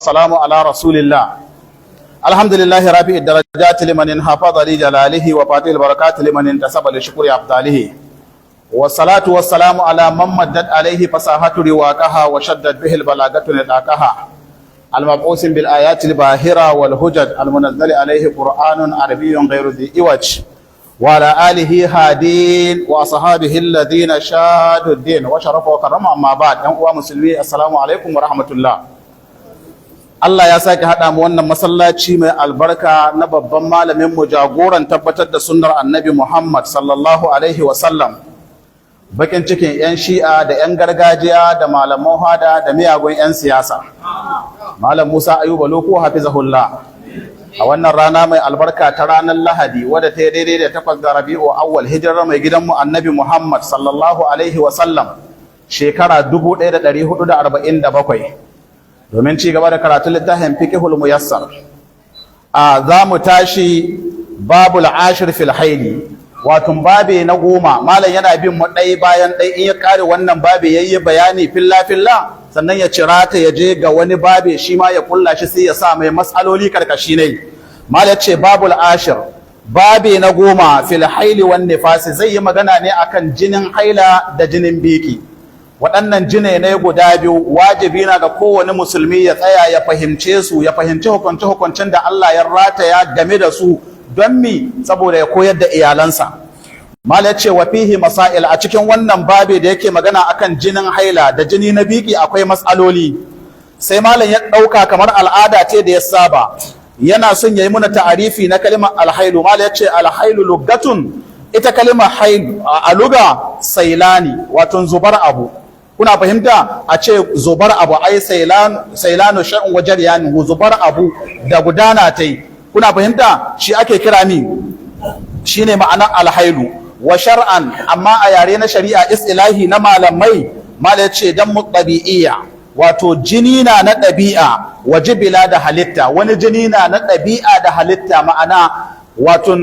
والسلام على رسول الله. الحمد لله رافع الدرجات لمن انحفظ لجلاله، وفاتح البركات لمن انتسب لشكر أفضاله، والصلاة والسلام على من مدت عليه فصاحة رواقها وشدت به البلاغة نطاقها، المبعوث بالآيات الباهرة والهجج، المنزل عليه قرآن عربي غير ذي عوج، وعلى آله هادين وأصحابه الذين شادوا الدين وشرفوا وكرموا. أما بعد، أيها المسلمين، السلام عليكم ورحمة الله. Allah ya sake haɗa mu wannan masallaci mai albarka na babban malamin mu, jagoran tabbatar da sunnar Annabi Muhammad sallallahu alaihi wasallam, bakin cikin 'yan Shi'a da 'yan gargajiya da malaman hada da miyagun 'yan siyasa, Malam Musa Ayuba Loko hafizahullah, a wannan rana mai albarka ta ranar Lahadi, wadda ta yi daidai da 8 ga Rabi'u Awwal, hijirar mai gidanmu Annabi Muhammad sallallahu alaihi wasallam shekara 1447, domin ci gaba da karatun littafin Fiqhul Muyassar. A za mu tashi babul ashir fil haili, wato babe na 10. Malam yana bin mu ɗai bayan ɗai. In ya kare wannan babe, yayi bayani filla filla, sannan ya cira ta ya je ga wani babe, shi ma ya kulla shi, sai ya sa mai matsaloli karkashi ne. Malam ya ce babul ashir, babe na 10, fil haili wan nifasi, zai yi magana ne akan jinin haila da jinin biki. Waɗannan jine ne guda biyu, wajibi na ga kowane musulmi ya tsaya ya fahimce su, ya fahimci hukunce-hukuncen da Allah ya rataya game da su. Don mi? Saboda ya koyar da iyalansa. Mala ce wa fihi masail. A cikin wannan babe da yake magana akan jinin haila da jini na biki, akwai matsaloli. Sai malam ya ɗauka kamar al'ada ce da ya saba, yana son ya yi muna ta'arifi na kalimar alhailu. Malam ya ce alhailu lugatun, ita kalimar hailu a luga sailani, wato zubar abu. Kuna fahimta? A ce zubar abu, ai sailanu shay'un wa jaryani, zubar abu da gudana tai. Kuna fahimta? Shi ake kira mi? Shine ma'anar alhailu. Wa shar'an, amma a yare na shari'a, istilahi na malamai, mala ya ce dan ɗabi'iyya, wato jini na na ɗabi'a, wa jibila, da halitta. Wani jini na na ɗabi'a da halitta, ma'ana wato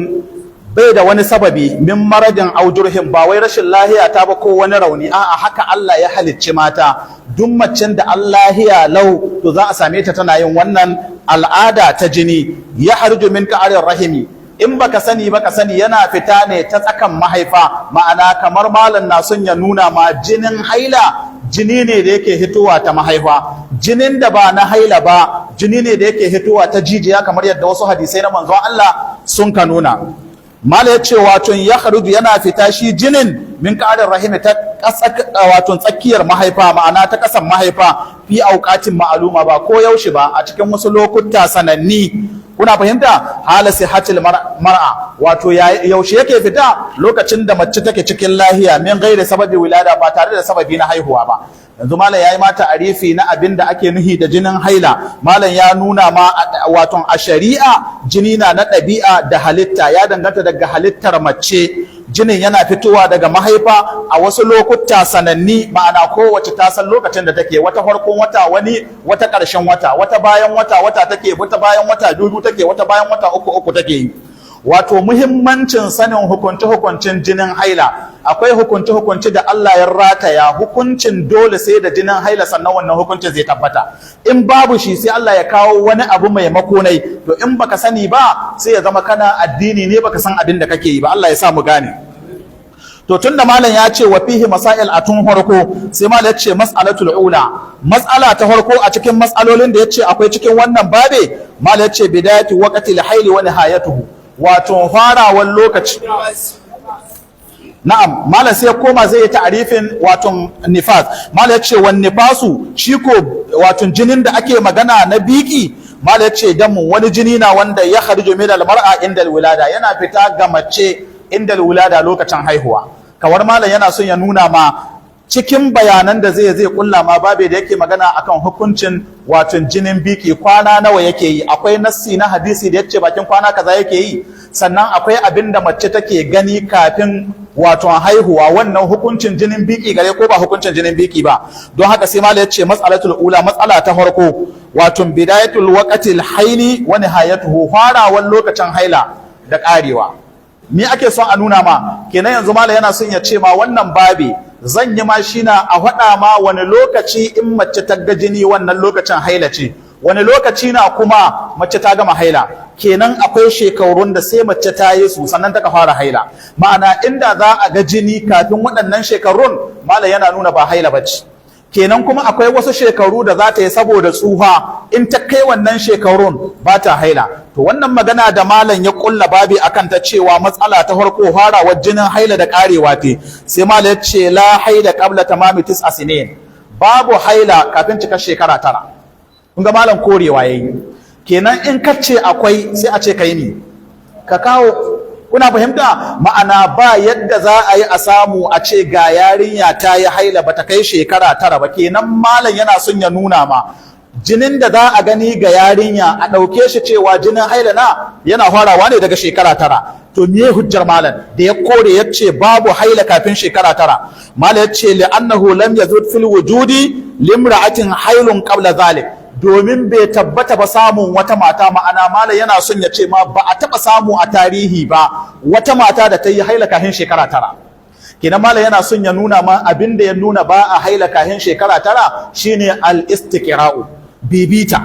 bai da wani sababi, min maradin aw jurhin, ba wai rashin lahiya ta ba ko wani rauni. A'a, haka Allah ya halicci mata. Duk macen da Allah ya lau, to za a same ta tana yin wannan al'ada ta jini. Ya harju min ka'arir rahimi, in baka sani baka sani, yana fita ne ta tsakan mahaifa. Ma'ana kamar malam na son ya nuna ma jinin haila jini ne da yake hitowa ta mahaifa. Jinin da ba na haila ba, jini ne da yake hitowa ta jijiya, kamar yadda wasu hadisai na manzon Allah sun ka nuna. Mala ya ce wato ya kharuju, yana fita shi jinin, min ƙarin rahimi, ta wato tsakiyar mahaifa, ma'ana ta ƙasan mahaifa, fi auqatin ma'aluma, ba ko yaushe ba, a cikin wasu lokuta sananni. Kuna fahimta? Hala sihatil mar'a, wato yaushe yake fita? Lokacin da mace take cikin lahiya, min gairi sababi wilada, ba tare da sababi na haihuwa ba. Yanzu malam yayi mata ta'arifi na abin da ake nuhi da jinin haila. Malam ya nuna ma wato a shari'a jini na na ɗabi'a da halitta, ya danganta daga halittar mace. Jinin yana fitowa daga mahaifa a wasu lokuta sananni, ma'ana kowace ta san lokacin da take. Wata farkon wata, wani wata ƙarshen wata, wata bayan wata wata take, wata bayan wata biyu take, wata bayan wata uku uku take yi. Wato muhimmancin sanin hukunce-hukuncin jinin haila: akwai hukunce-hukunce da Allah ya rataya hukuncin dole sai da jinin haila sannan wannan hukuncin zai tabbata. In babu shi, sai Allah ya kawo wani abu mai makonai. To in baka sani ba, sai ya zama kana addini ne baka san abin da kake yi ba. Allah ya sa mu gane. To tunda malam ya ce wa fihi masail a tun farko, sai malam ya ce mas'alatul ula, mas'ala ta farko a cikin mas'alolin da ya ce akwai cikin wannan babe. Malam ya ce bidayatu waqtil haili wa nihayatuhu, wato farawan lokaci. Na'am, malam sai ya koma zai yi ta'arifin wato nifas. Malam ya ce wan nifasu, shi ko wato jinin da ake magana na biki, malam ya ce damu, wani jini na wanda ya kharju min al mar'a inda al wilada, yana fita ga mace inda wilada, lokacin haihuwa. Kawar malam yana son ya nuna ma cikin bayanan da zai kulla ma babe da yake magana akan hukuncin wato jinin biki, kwana nawa yake yi, akwai nassi na hadisi da yace bakin kwana kaza yake yi. Sannan akwai abin da mace take gani kafin wato haihuwa, wannan hukuncin jinin biki gare ko ba hukuncin jinin biki ba. Don haka sai malam ya ce mas'alatul ula, matsala ta farko, wato bidayatul waqtil haili wa nihayatuhu, farawan lokacin haila da karewa. Me ake son a nuna ma kenan yanzu? Malam yana son ya ce ma wannan babe zan yi ma shi na a faɗa ma wani lokaci in mace ta ga jini, wannan lokacin haila ce. Wani lokaci na kuma mace ta gama haila. Kenan akwai shekarun da sai mace ta yi su sannan ta fara haila. Ma'ana, inda za a ga jini kafin waɗannan shekarun, malam yana nuna ba haila bace. Kenan kuma akwai wasu shekaru da za ta yi saboda tsufa, in ta kai wannan shekarun ba ta haila. To, wannan magana da malam ya kulla babi akan ta, cewa matsala ta farko farawar jinin haila da karewa te, sai malam ya ce: la haila qabla tamami 9 sinin. Babu haila kafin cikar shekara 9. Kun ga malam korewa yayi. Kenan in ka ce akwai, sai a ce kai ni ka kawo. Kuna fahimta? Ma'ana, ba yadda za a yi a samu a ce ga yarinya ta yi haila bata kai shekara 9 ba. Kenan malam yana son ya nuna ma jinin da za a gani ga yarinya a ɗauke shi cewa jinin haila na yana farawa ne daga shekara 9. To, me hujjar malam da ya kore, ya ce babu haila kafin shekara 9? Malam ya ce: li'annahu lam yazud fil wujudi limra'atin hailun qabla zalik. Domin bai tabbata ba samun wata mata. Ma'ana, malam yana son ya ce ma ba a taɓa samu a tarihi ba wata mata da ta yi haila kafin shekara 9. Kenan malam yana son ya nuna ma abin da ya nuna ba a haila kafin shekara 9 shine al-istiqra'u, bibita.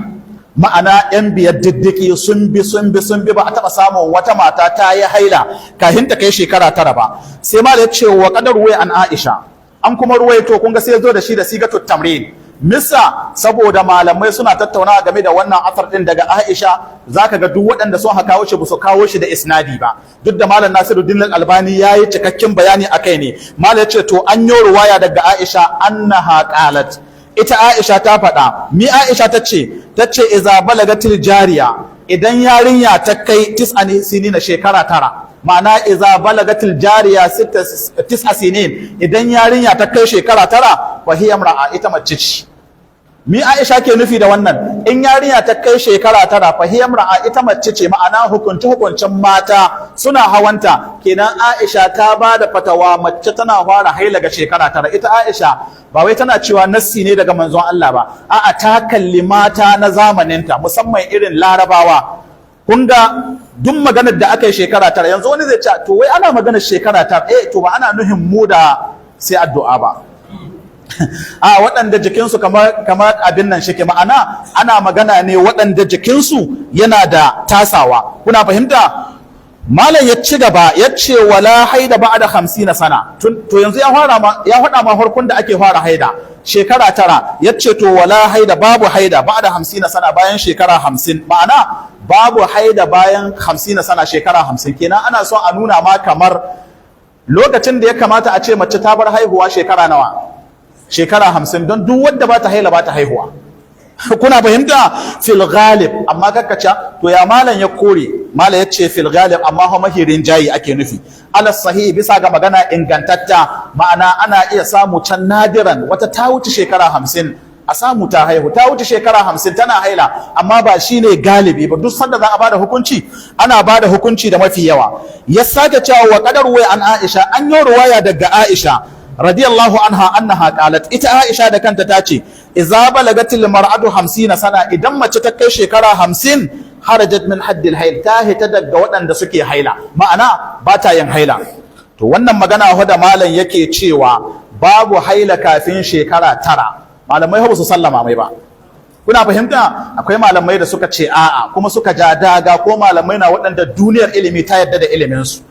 Ma'ana, yan biyar diddiki sun bi, sun bi, sun bi, ba a taɓa samun wata mata ta yi haila kafin ta kai shekara 9 ba. Sai malam ya ce: wa qad ruwiya an Aisha. An kuma ruwaito. Kun ga sai ya zo da shi da sigatut tamrin. Misa saboda malamai suna tattaunawa game da wannan asar din daga Aisha. Zaka ga duk waɗanda sun ha kawo shi ba su kawo shi da isnadi ba, duk da Malam Nasiruddin Albani yayi cikakken bayani akai ne. Malam ya ce, to, an yi ruwaya daga Aisha, annaha qalat, ita Aisha ta faɗa. Mi Aisha ta ce? Ta ce: iza balagatil jariya, idan yarinya ta kai 9 sinina, shekara 9. Ma'ana, iza balagatil jariya 9 sinin, idan yarinya ta kai shekara 9, fa hiya imra'a, ita mace ce. Mi Aisha ke nufi da wannan? In yarinya ta kai shekara 9, fa hiya imra'a, ita mace ce. Ma'ana, hukunci hukuncin mata suna hawanta. Kenan Aisha ta ba da fatawa mace tana fara haila ga shekara 9. Ita Aisha ba wai tana cewa nassi ne daga manzon Allah ba, a'a, ta kalli mata na zamaninta, musamman irin Larabawa. Kun ga duk maganar da aka yi shekara 9, yanzu wani zai ce, to, wai ana maganar shekara 9, eh, to, ba ana nuhin mu da sai addu'a ba, a waɗanda jikinsu kamar abin nan shike. Ma'ana, ana magana ne waɗanda jikinsu yana da tasawa. Kuna fahimta? Malam ya ci gaba ya ce: wala haida ba'da 50 sana. To, yanzu ya fara ma, ya faɗa ma farkon da ake fara haida shekara 9. Ya ce, to, wala haida, babu haida, ba'da 50 sana, bayan shekara 50. Ma'ana, babu haida bayan 50 sana, shekara 50. Kenan ana son a nuna ma kamar lokacin da ya kamata a ce mace ta bar haihuwa shekara nawa? Shekara 50. Don duk wadda ba ta haila ba ta haihuwa. Kuna fahimta? Fil ghalib. Amma kakkaca, to, ya malam ya kore? Malam ya ce fil ghalib, amma ho mahirin jayi ake nufi. Ala sahih, bisa ga magana ingantatta. Ma'ana, ana iya samu can nadiran wata ta wuce shekara 50 a samu ta haihu, ta wuce shekara 50 tana haila, amma ba shine galibi ba. Duk sanda za a bada hukunci, ana bada hukunci da mafi yawa. Ya sake cewa: wa qad ruwiya an Aisha, an yi ruwaya daga Aisha radiyallahu anha, annaha qalat, ita Aisha da kanta ta ce: idza balagatil mar'atu 50 sana, idan mace ta kai shekara 50, harajat min haddil hail, ta hita daga waɗanda suke haila, ma'ana ba ta yin haila. To, wannan magana da malam yake cewa babu haila kafin shekara 9, malamai ba su sallama mai ba. Kuna fahimta? Akwai malamai da suka ce a'a, kuma suka ja daga, ko malamai na waɗanda duniyar ilimi ta yarda da iliminsu.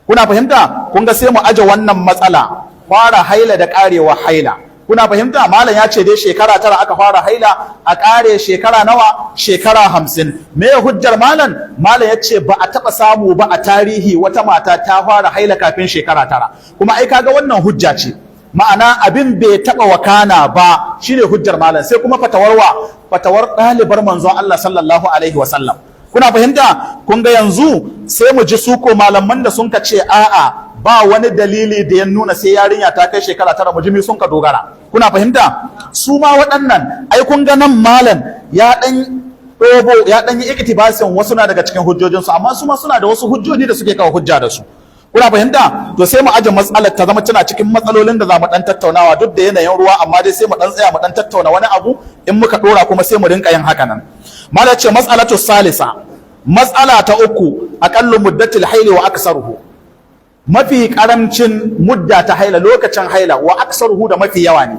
Kuna fahimta? Kun ga sai mu aje wannan matsala fara haila da karewa haila. Kuna fahimta? Malam ya ce dai shekara 9 aka fara haila, a kare shekara nawa? Shekara 50. Me ya hujjar malam? Malam ya ce ba a taɓa samu ba a tarihi wata mata ta fara haila kafin shekara 9. Kuma ai kaga wannan hujja ce. Ma'ana, abin bai taɓa wakana ba, shine hujjar malam. Sai kuma fatawarwa fatawar ɗalibar manzon Allah sallallahu alaihi wasallam. Kuna fahimta? Kun ga yanzu sai mu ji su ko malaman da sun ka ce a'a, ba wani dalili da ya nuna sai yarinya ta kai shekara 9, mu ji mi sun ka dogara. Kuna fahimta? Su ma waɗannan ai kun ga nan malam ya ɗan ɗobo, ya ɗan yi iktibasin wasu na daga cikin hujjojinsu, amma su ma suna da wasu hujjoji da suke kawo hujja da su. Kuna fahimta? To, sai mu aje matsalar ta zama tana cikin matsalolin da za mu dan tattaunawa, duk da yanayin ruwa, amma dai sai mu dan tsaya mu dan tattauna wani abu. In muka dora kuma sai mu rinka yin haka nan. Malam ce: mas'alatu salisa, matsala ta uku, aqallu muddatil haili wa aksaruhu, mafi karamcin mudda ta haila, lokacin haila, wa aksaruhu, da mafi yawa ne.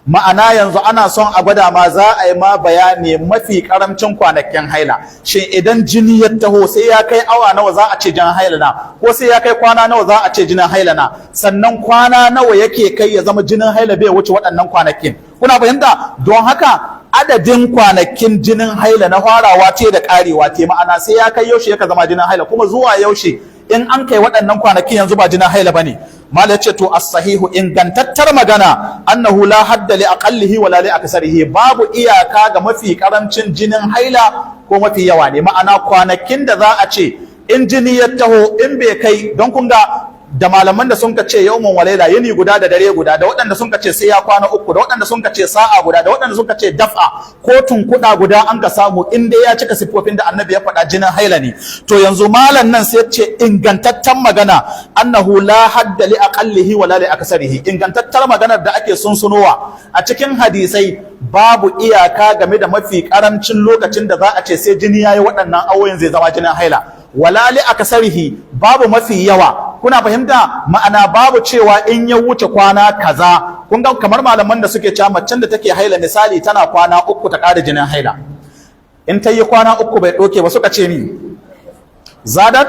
Ma'ana yanzu ana son a gwada ma, za a yi ma bayani mafi karamcin kwanakin haila. Shin idan jini ya taho, sai ya kai awa nawa za a ce jinin haila na, ko sai ya kai kwana nawa za a ce jinin haila na? Sannan kwana nawa yake kai ya zama jinin haila bai wuce waɗannan kwanakin? Kuna fahimta? Don haka adadin kwanakin jinin haila na farawa ce da karewa ce, ma'ana sai ya kai yaushe yaka zama jinin haila, kuma zuwa yaushe in an kai waɗannan kwanakin yanzu ba jinin haila bane. Mala yace to, as-sahihu, ingantattar magana, annahu la hadda li aqallihi wala li aksarihi, babu iyaka ga mafi karancin jinin haila ko mafi yawa ne. Ma'ana kwanakin da za a ce in jini ya taho in bai kai, don kun ga da malaman da sun ka ce yawmun walaila, yini guda da dare guda, da waɗanda sun ka ce sai ya kwana 3, da waɗanda sun ka ce sa'a guda, da waɗanda sun ka ce daf'a ko tunkuɗa guda an ka samu, in dai ya cika siffofin da Annabi ya faɗa, jinin haila ne. To yanzu malam nan sai ce ingantaccen magana annahu la hadda li aqallihi wala li aksarihi. Ingantattar maganar da ake sunsunowa a cikin hadisai, babu iyaka game da mafi karancin lokacin da za a ce sai jini yayi waɗannan awoyin zai zama jinin haila, wala li aksarihi, babu mafi yawa. Kuna fahimta? Ma'ana babu cewa in ya wuce kwana kaza. Kun ga kamar malaman da suke cewa macen da take haila, misali tana kwana 3 ta ƙara jinin haila, in ta yi kwana 3 bai ɗauke ba, suka ce ni zadat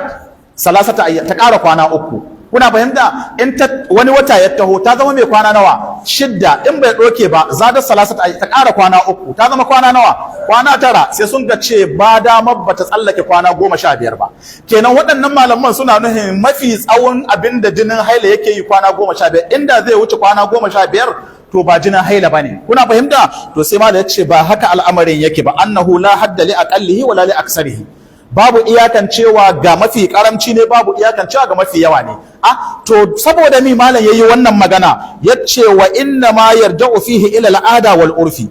salasata, ta ƙara kwana 3. Kuna fahimta? In ta wani wata ya taho, ta zama mai kwana nawa? 6. In bai ɗauke ba, zadat salasata, ta ƙara kwana 3, ta zama kwana nawa? Kwana 9. Sai sun ga ce ba damar ba ta tsallake kwana 15 ba. Kenan waɗannan malaman suna nuhin mafi tsawon abin da jinin haila yake yi kwana 15. Inda zai wuce kwana 15, to ba jinin haila bane. Kuna fahimta? To sai malam ya ce ba haka al'amarin yake ba, annahu la hadda li aqallihi wala li aksarihi, babu iyakan cewa ga mafi karamci ne, babu iyakan cewa ga mafi yawa ne. Ah, to saboda mi malam yayi wannan magana? Yace wa inna ma yarja'u fihi ila al'ada wal urfi,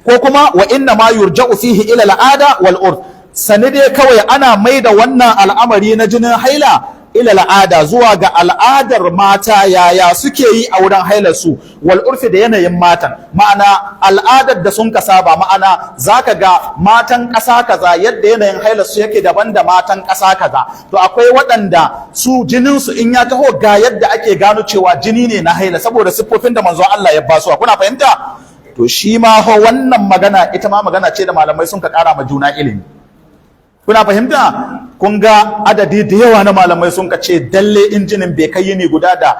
ko kuma wa inna ma yurja'u fihi ila al'ada wal urf. Sani dai kawai ana mai da wannan al'amari na jinin haila ila al'ada, zuwa ga al'adar mata, yaya suke yi a wurin hailar su, wal urfi, da yanayin matan, ma'ana al'adar da sun ka saba. Ma'ana zaka ga matan ƙasa kaza yadda yanayin hailar su yake daban da matan ƙasa kaza. To akwai waɗanda su jinin su in ya taho, ga yadda ake gano cewa jini ne na haila, saboda siffofin da Manzon Allah ya basu. Kuna fahimta? To shi ma ho wannan magana, ita ma magana ce da malamai sun ka ƙara ma juna ilimi. Kuna fahimta? Kun ga adadi da yawa na malamai sun ka ce dalle in jinin bai kai yini guda da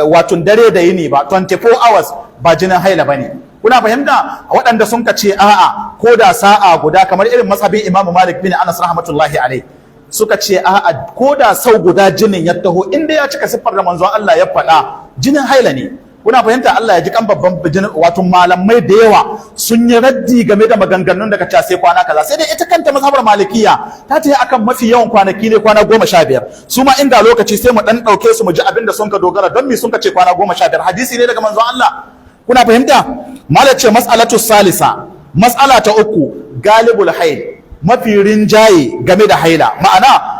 wato dare da yini ba, 24 hours, ba jinin haila bane. Kuna fahimta? Waɗanda sun ka ce a'a, ko da sa'a guda, kamar irin mazhabin Imam Malik bin Anas rahmatullahi alaihi, suka ce a'a, ko da sau guda jinin ya taho, inda ya cika siffar da Manzon Allah ya faɗa, jinin haila ne. Kuna fahimta? Allah ya ji kan babban jinin. Wato malamai da yawa sun yi raddi game da maganganun da ka sai kwana kaza. Sai dai ita kanta mazhabar Malikiya ta ce akan mafi yawan kwanaki ne kwana 15. Su ma inda lokaci sai mu dan dauke su, mu ji abin da sun ka dogara, don me sun ka ce kwana 15, hadisi ne daga Manzon Allah. Kuna fahimta? Malam ce mas'alatu salisa, mas'ala ta uku, galibul hail, mafi rinjaye game da haila. Ma'ana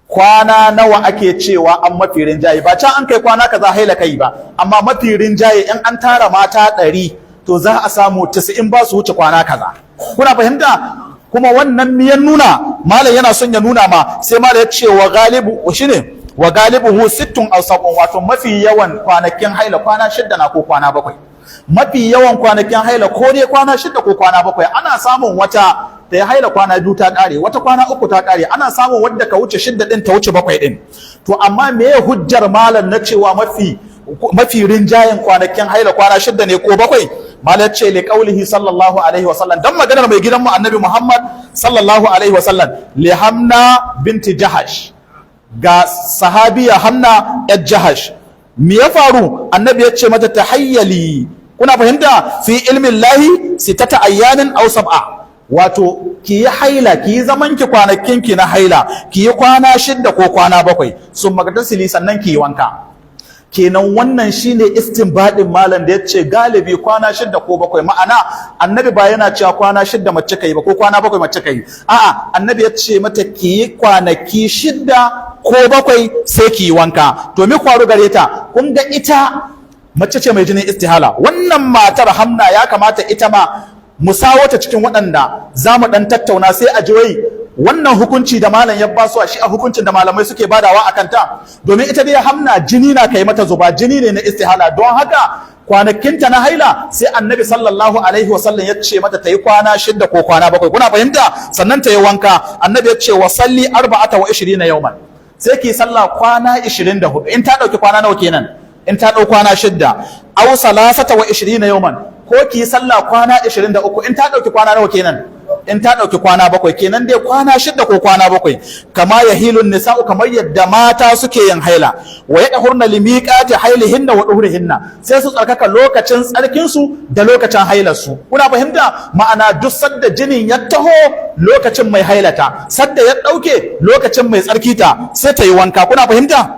kwana nawa ake cewa an mafi rinjaye? Ba can an kai kwana kaza haila kai ba, amma mafi rinjaye in an tara mata 100, to za a samu 90 ba su wuce kwana kaza. Kuna fahimta? Kuma wannan miyan nuna malam yana son ya nuna ma, sai malam ya ce wa galibu shine wa galibuhu sittun aw sab'un, wato mafi yawan kwanakin haila kwana 6 na ko kwana 7. Mafi yawan kwanakin haila ko dai kwana 6 ko kwana 7. Ana samun wata ta ya haila kwana 2 ta kare, wata kwana 3 ta kare, ana samun wadda ka wuce 6 din, ta wuce 7 din. To amma me ya hujjar malam na cewa mafi rinjayen kwanakin haila kwana 6 ne ko 7? Malam ce li qaulihi sallallahu alaihi wa sallam, dan maganar mai gidanmu Annabi Muhammad sallallahu alaihi wa sallam, li Hamna binti Jahash, ga sahabiya Hamna yar Jahash. Me ya faru? Annabi ya ce mata tahayyali, kuna fahimta, fi ilmin lahi sittata ayyamin aw sab'a, wato ki yi haila, ki yi zaman ki kwanakin ki na haila, ki yi kwana 6 ko kwana 7, sun magtasili, sannan ki yi wanka. Kenan wannan shine istinbadin malam da ya ce galibi kwana 6 ko 7. Ma'ana Annabi ba yana cewa kwana 6 mace kai ba ko kwana 7 mace kai. A'a, Annabi ya ce mata ki yi kwanaki 6 ko 7, sai ki yi wanka. To me kwaru gare ta? Kun ga ita mace ce mai jinin istihala. Wannan matar Hamna ya kamata ita ma mu sawo ta cikin waɗanda za mu ɗan tattauna, sai a ji wai wannan hukunci da malam ya ba su a shi a hukuncin da malamai suke badawa a kanta. Domin ita dai Hamna jini na kai mata zuba, jini ne na istihala. Don haka Kwanakinta na haila, sai Annabi sallallahu alaihi wasallam ya ce mata ta yi kwana 6 ko kwana 7. Kuna fahimta? Sannan ta yi wanka. Annabi ya ce wa salli 24 yawman, sai ki sallah kwana 24. In ta dauki kwana nawa kenan? In ta dau kwana 6. Aw 23 yawman, ko ki sallah kwana 23. In ta dauki kwana nawa kenan? In ta ɗauki kwana 7. Kenan dai kwana 6 ko kwana 7. Kama yahilun nisa'u, kamar yadda mata suke yin haila. Wa yadhurna limiqati hailihinna wa duhurihinna, sai su tsarkaka lokacin tsarkin su da lokacin hailar su. Kuna fahimta? Ma'ana, duk sadda jinin ya taho, lokacin mai hailata, sadda ya ɗauke, lokacin mai tsarki ta, sai ta yi wanka. Kuna fahimta?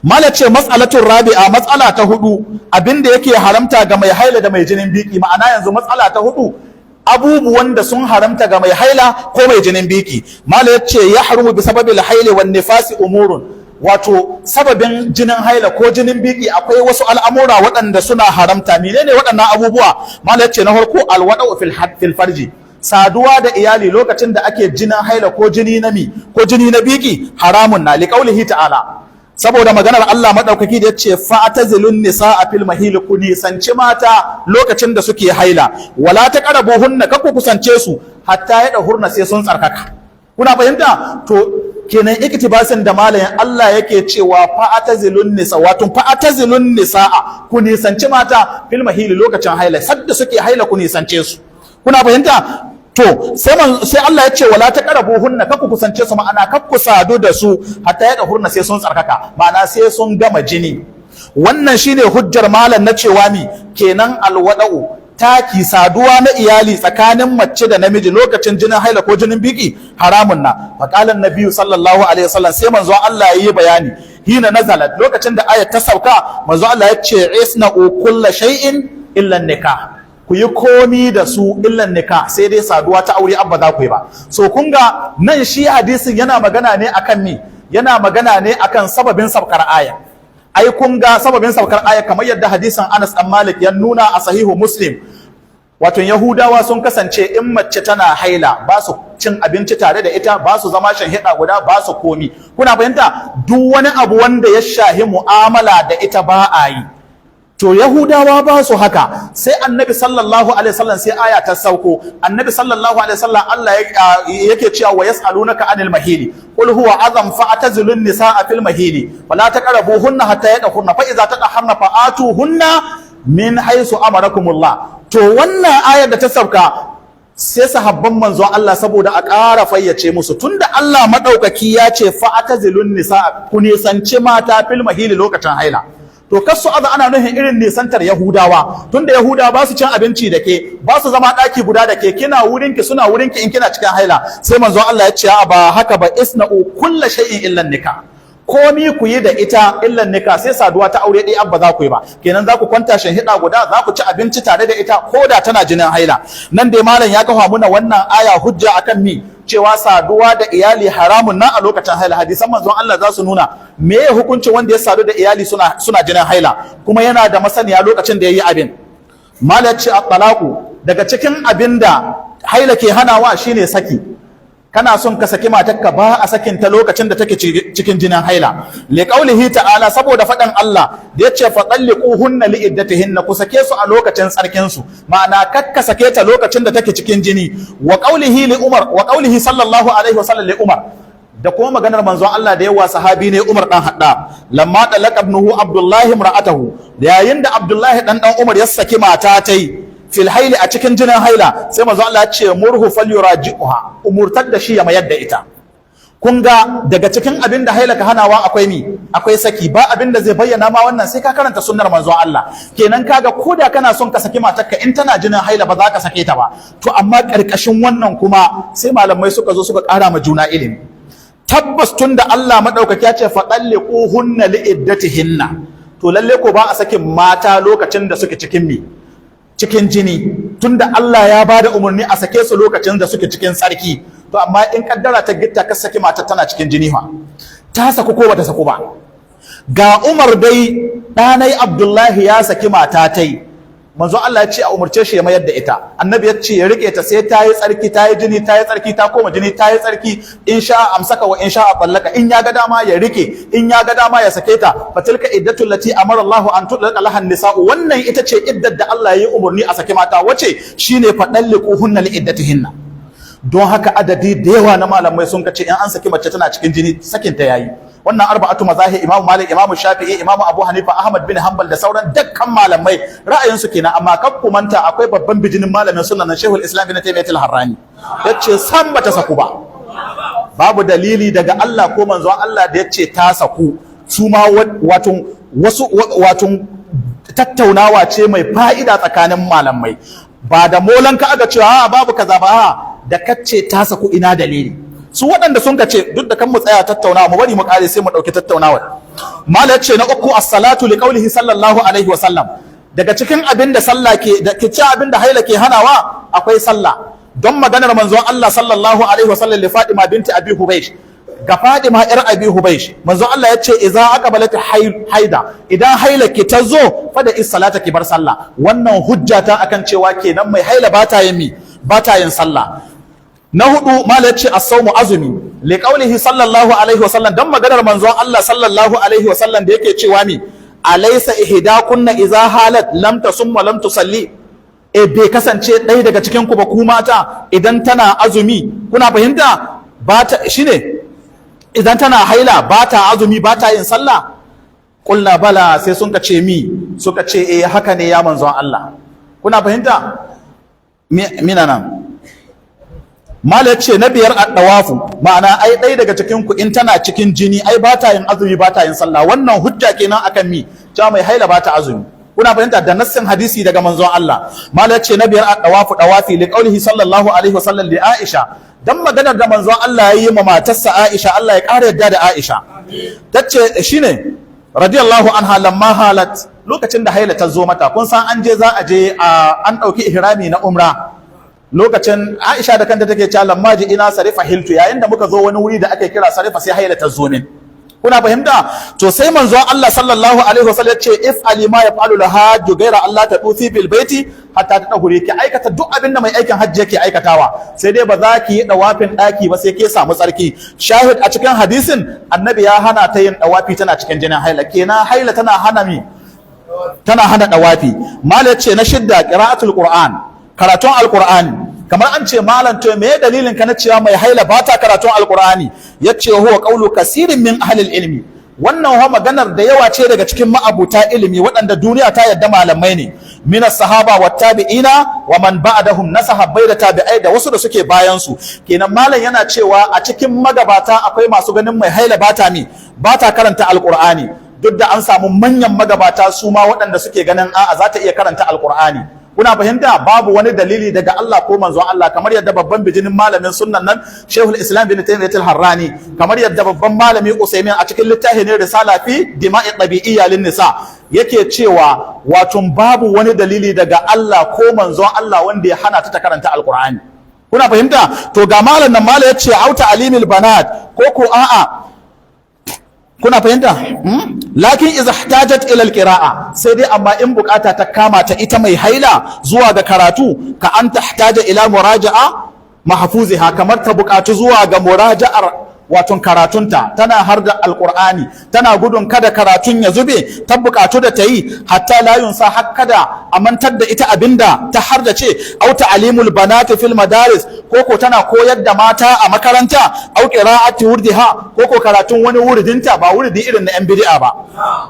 Mala ce mas'alatun rabi'a, matsala ta hudu, abinda yake haramta ga mai haila da mai jinin biki. Ma'ana, yanzu matsala ta hudu, abubuwan da sun haramta ga mai haila ko mai jinin biki. Mala ya ce ya harumu bi sababil haili wan nifasi umurun, wato sababin jinin haila ko jinin biki akwai wasu al'amura waɗanda suna haramta. Menene waɗannan abubuwa? Mala ya ce na farko, alwada'u fil farji, saduwa da iyali lokacin da ake jinin haila ko jini na mi ko jini na biki haramun na. Liqaulihi ta'ala, saboda maganar Allah madaukaki da yace fa'tazilun nisaa fil mahil, ku nisanci mata lokacin da suke haila. Wala taqrabuhunna, kakku kusance su, hatta yadhurna, sai sun tsarkaka. Kuna fahimta? To kenan iktibasin da malamin Allah yake cewa fa'tazilun nisa, wato fa'tazilun nisaa, ku nisanci mata fil mahil, lokacin haila, sadda suke haila ku nisance su. Kuna fahimta? To sai sai Allah ya ce wala taqrabuhunna, kakku kusance su, ma'ana kakku sadu da su, hatta yadhurna, sai sun tsarkaka, ma'ana sai sun gama jini. Wannan shine hujjar malam na cewa mi kenan? Alwada'u, taki, saduwa na iyali tsakanin mace da namiji lokacin jinin haila ko jinin biki haramun na. Faqalan nabiyyu sallallahu alaihi wasallam, sai manzon Allah yayi bayani, hina nazalat, lokacin da ayat ta sauka, manzon Allah ya ce isna'u kulla shay'in illa nikah, ku yi komi da su illan nikah, sai dai saduwa ta aure abba za ku yi ba. So kun ga nan shi hadisin yana magana ne akan mi? Yana magana ne akan sababin saukar aya. Ai kun ga sababin saukar aya, kamar yadda hadisin Anas dan Malik ya nuna a Sahihu Muslim, wato Yahudawa sun kasance in mace tana haila ba su cin abinci tare da ita, ba su zama shan hida guda, ba su komi. Kuna fahimta? Duk wani abu wanda ya shahi mu'amala da ita ba a yi. To Yahudawa ba su haka. Sai Annabi sallallahu alaihi wasallam, sai aya ta sauko. Annabi sallallahu alaihi wasallam, Allah yake cewa wa yas'alunaka anil mahili qul huwa azam fa'tazilun nisaa fil mahili wala taqrabuhunna hatta yadhurna fa idza tadahharna fa'atuhunna min haythu amarakumullah. To wannan ayar da ta sauka, sai sahabban manzon Allah, saboda a ƙara fayyace musu, tunda Allah madaukaki ya ce fa'tazilun nisa, ku nisanci mata, fil mahili, lokacin haila, to kasu aza ana nufin irin nisantar Yahudawa, tunda Yahudawa ba su cin abinci da ke, ba su zama ɗaki guda da ke, kina wurinki, suna wurinki in kina cikin haila. Sai manzon Allah ya ce ba haka ba, isna'u kulla shay'in illa nikah, komi ku yi da ita illan nikah, sai saduwa ta aure ɗaya abba za ku yi ba. Kenan za ku kwanta hida guda, za ku ci abinci tare da ita ko da tana jinin haila. Nan dai malam ya kafa muna wannan aya hujja akan mi? Cewa saduwa da iyali haramun nan a lokacin haila. Hadisan manzon Allah za su nuna me ya hukuncin wanda ya sadu da iyali suna jinin haila, kuma yana da masaniya lokacin da ya yi abin. Malam ya ce at-talaqu, daga cikin abin da haila ke hanawa shine saki. Kana son ka saki matarka, ba a sakin ta lokacin da take cikin jinin haila. Li qaulihi ta'ala, saboda faɗin Allah da yace fa talliquhunna li iddatihinna, ku sake su a lokacin tsarkin su, ma'ana kakka sake ta lokacin da take cikin jini. Wa qaulihi li Umar, wa qaulihi sallallahu alaihi wasallam li Umar, da kuma maganar manzon Allah da yawa sahabi ne Umar dan Haddab, lamma talaqa ibnuhu Abdullahi imra'atahu, yayin da Abdullahi dan dan Umar ya saki mata tai, fil haili, a cikin jinin haila, sai manzo Allah ya ce murhu falyuraji'uha, umurtar da shi ya mayar da ita. Kun ga daga cikin abin da haila ka hanawa akwai mi? Akwai saki. Ba abin da zai bayyana ma wannan sai ka karanta sunnar manzo Allah. Kenan kaga koda kana son ka saki matarka in tana jinin haila, ba za ka sake ta ba. To amma karkashin wannan kuma sai malamai suka zo suka ƙara ma juna ilimi. Tabbas tunda Allah madaukaki ya ce faɗalliquhunna liiddatihinna, to lalle ko ba a sakin mata lokacin da suke cikin mi? Cikin jini, tunda Allah ya bada umarni a sake su lokacin da suke cikin tsarki. To amma in kaddara ta gitta ka saki mata tana cikin jini fa, ta saku ko bata saku ba? Ga Umar dai, ɗanai Abdullahi ya saki mata tai. Manzo Allah ya ce a umurce shi ya mayar da ita. Annabi ya ce ya rike ta sai ta yi tsarki, ta yi jini, ta yi tsarki, ta koma jini, ta yi tsarki. In sha'a amsaka wa in sha'a tallaka. In ya ga dama ya rike, in ya ga dama ya sake ta. Fatilka iddatul lati amara Allahu an tutlaqa laha nisa'u. Wannan ita ce iddar da Allah ya yi umurni a saki mata, wace shine fadalliquhunna li iddatihinna. Don haka adadi da yawa na malamai sun kace in an saki mace tana cikin jini, sakin ta yayi. Wannan arba'atu mazahi, Imam Malik, Imam Shafi'i, Imam Abu Hanifa, Ahmad bin Hanbal da sauran dukkan malamai, ra'ayin su kenan. Amma kar ku manta, akwai babban bijinin malamin sunna na Sheikhul Islam bin Taymiyyah al-Harrani, yace san bata saku ba, babu dalili daga Allah ko manzon Allah da yace ta saku. Su ma wato wasu wato tattaunawa ce mai fa'ida tsakanin malamai, ba da molanka aka cewa a babu kaza ba, a da kace ta saku, ina dalili? Su waɗanda sun ce, duk da kan mu tsaya tattaunawa, mu bari mu kare sai mu ɗauki tattaunawa. Mala ce na uku, as-salatu li qawlihi sallallahu alaihi wa sallam. Daga cikin abin da sallah ke da ke ci, abin da haila ke hanawa, akwai sallah, don maganar manzon Allah sallallahu alaihi wa sallam li Fatima binti Abi Hubaysh, ga Fatima yar Abi Hubaysh. Manzon Allah ya ce: idza aqbalat haida, idan haila ki ta zo, fa da salata, ki bar sallah. Wannan hujja ta akan cewa kenan mai haila ba ta yin mi, ba ta yin sallah. Na hudu, mala yace as-sawmu, azumi, li qawlihi sallallahu alaihi wa sallam, dan maganar manzon Allah sallallahu alaihi wa sallam da yake cewa mi: alaysa ihdakunna idza halat lam tasum wa lam tusalli? E, bai kasance ɗaya daga cikin ku ba, ku mata, idan tana azumi, kuna fahimta, ba ta shine idan tana haila ba ta azumi, ba ta yin sallah? Qulna bala. Sai sun ka ce mi, suka ce eh, haka ne ya manzon Allah. Kuna fahimta? Mina nan mala ya ce na biyar, addawafu, ma'ana ai ɗaya daga cikin ku in tana cikin jini, ai ba ta yin azumi, ba ta yin sallah. Wannan hujja kenan akan mi, cewa mai haila ba ta azumi. Kuna fahimta? Da nassin hadisi daga manzon Allah. Mala ya ce na biyar, addawafu, dawafi, li qaulihi sallallahu alaihi wasallam li Aisha, dan maganar da manzon Allah ya yi ma matarsa Aisha, Allah ya ƙara yadda da Aisha, tace shine radiyallahu anha, lamma halat, lokacin da haila ta zo mata. Kun san an je za a je an ɗauki ihrami na umra. Lokacin Aisha da kanta take cewa: lamma ji ina sarifa hiltu, yayin da muka zo wani wuri da ake kira Sarifa, sai haila ta zo min. Kuna fahimta? To sai manzon Allah sallallahu alaihi wasallam ya ce: if alima yaf'alu al-hajju ghayra Allah tadufi bil baiti hatta tadhuri. Ki aikata duk abin da mai aikin hajji yake aikatawa, sai dai ba za ki yi dawafin daki ba sai ke samu tsarki. Shahid a cikin hadisin, annabi ya hana ta yin dawafi tana cikin jinin haila. Kenan haila tana hana mi, tana hana dawafi. Mala ya ce na shidda, qira'atul qur'an, karatun alqur'ani. Kamar an ce: malam, to me dalilin ka na cewa mai haila ba ta karatun alqur'ani? Yace: huwa qawlu kasirin min ahli ilmi. Wannan wa maganar da yawa ce daga cikin ma'abuta ilimi, waɗanda duniya ta yadda malamai ne, mina sahaba wa tabi'ina wa man ba'dahum, na sahabbai da tabi'ai da wasu da suke bayan su. Kenan malam yana cewa a cikin magabata akwai masu ganin mai haila ba ta mi, ba ta karanta alqur'ani, duk da an samu manyan magabata su ma waɗanda suke ganin a'a, za ta iya karanta alqur'ani. Kuna fahimta? Babu wani dalili daga Allah ko manzon Allah, kamar yadda babban bijinin malamin sunnan nan Sheikhul Islam bin Taymiyyah al-Harrani, kamar yadda babban malami Usaimin a cikin littafi ne Risala fi Dima'i Tabi'iyya lin Nisa yake cewa wato babu wani dalili daga Allah ko manzon Allah wanda ya hana ta ta karanta alqur'ani. Kuna fahimta? To ga malam nan, malam yace auta alimil banat, ko ko a'a. Kuna fahimta? Lakin iza ihtajat ila alqira'a, sai dai amma in bukata ta kama ta, ita mai haila, zuwa ga karatu, ka an tahtaja ila muraja'a mahfuziha, kamar ta bukatu zuwa ga muraja'ar waton karatunta, tana har da alqur'ani, tana gudun kada karatun ya zube, ta bukatu da ta yi, hatta la yunsa, har kada a mantar da ita abinda ta har da ce, au ta'limul banati fil madaris, ko ko tana koyar da mata a makaranta, au qira'ati wurdiha, ko ko karatun wani wuridinta, ba wuridi irin na yan bid'a ba,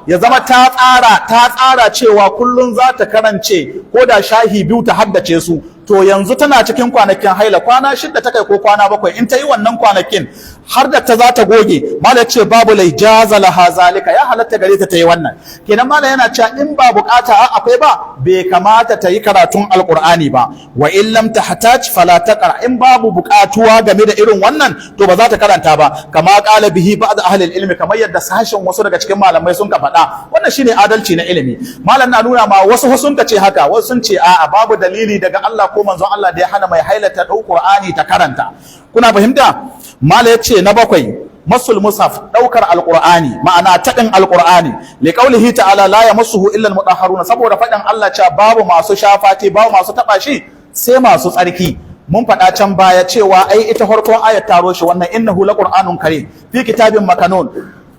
ya zama ta tsara cewa kullun za ta karance ko da shahi 2 ta haddace su. To yanzu tana cikin kwanakin haila, kwana 6 ta kai ko kwana 7, in ta yi wannan kwanakin har da ta za ta goge. Mala ce babu lai jaza laha zalika, ya halatta gare ta ta yi wannan. Kenan mala yana cewa in ba bukata a akwai ba, bai kamata ta yi karatun alqur'ani ba. Wa in lam tahtaj fala taqra. In babu bukatuwa game da irin wannan, to ba za ta karanta ba, kama qala bihi ba'd ahli ilmi, kamar yadda sashen wasu daga cikin malamai sun ka faɗa. Wannan shine adalci na ilimi. Malam na nuna ma wasu sun ka ce haka, wasu sun ce a'a, babu dalili daga Allah ko manzon Allah da ya hana mai haila ta ɗau Qur'ani ta karanta. Kuna fahimta? Mala ya ce na bakwai Masul mushaf, daukar alqur'ani, ma'ana taɗin alqur'ani. Li qaulihi ta'ala: la yamassuhu illa almutahharuna, saboda faɗin Allah cewa babu masu shafati, babu masu taɓa shi sai masu tsarki. Mun faɗa can baya cewa ai ita farkon ayat taro shi wannan: innahu laqur'anun karim fi kitabin makanun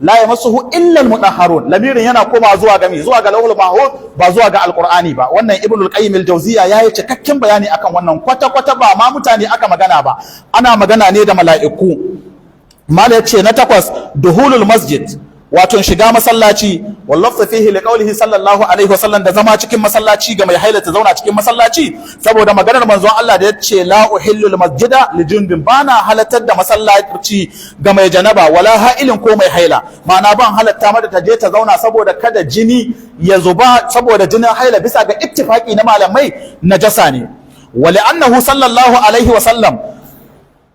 la yamassuhu illa almutahharun. Lamirin yana koma zuwa ga mi? Zuwa ga lawhul mahfuz, ba zuwa ga alqur'ani ba. Wannan Ibnul Qayyim al-Jawziyya yayi cikakken bayani akan wannan. Kwata kwata ba ma mutane aka magana ba, ana magana ne da mala'iku. Mala yace na takwas, duhulul masjid, wato shiga masallaci, wallafta fihi li qawlihi sallallahu alaihi wasallam, da zama cikin masallaci ga mai haila, ta zauna cikin masallaci saboda maganar manzon Allah da yace: la uhillu masjida li junubin, bana halattar da masallaci ga mai janaba, wala ha'ilin, ko mai haila. Ma'ana ban halatta mata ta je ta zauna saboda kada jini ya zuba, saboda jinin haila bisa ga ittifaki na malamai najasa ne. Wa li'annahu sallallahu alaihi wasallam,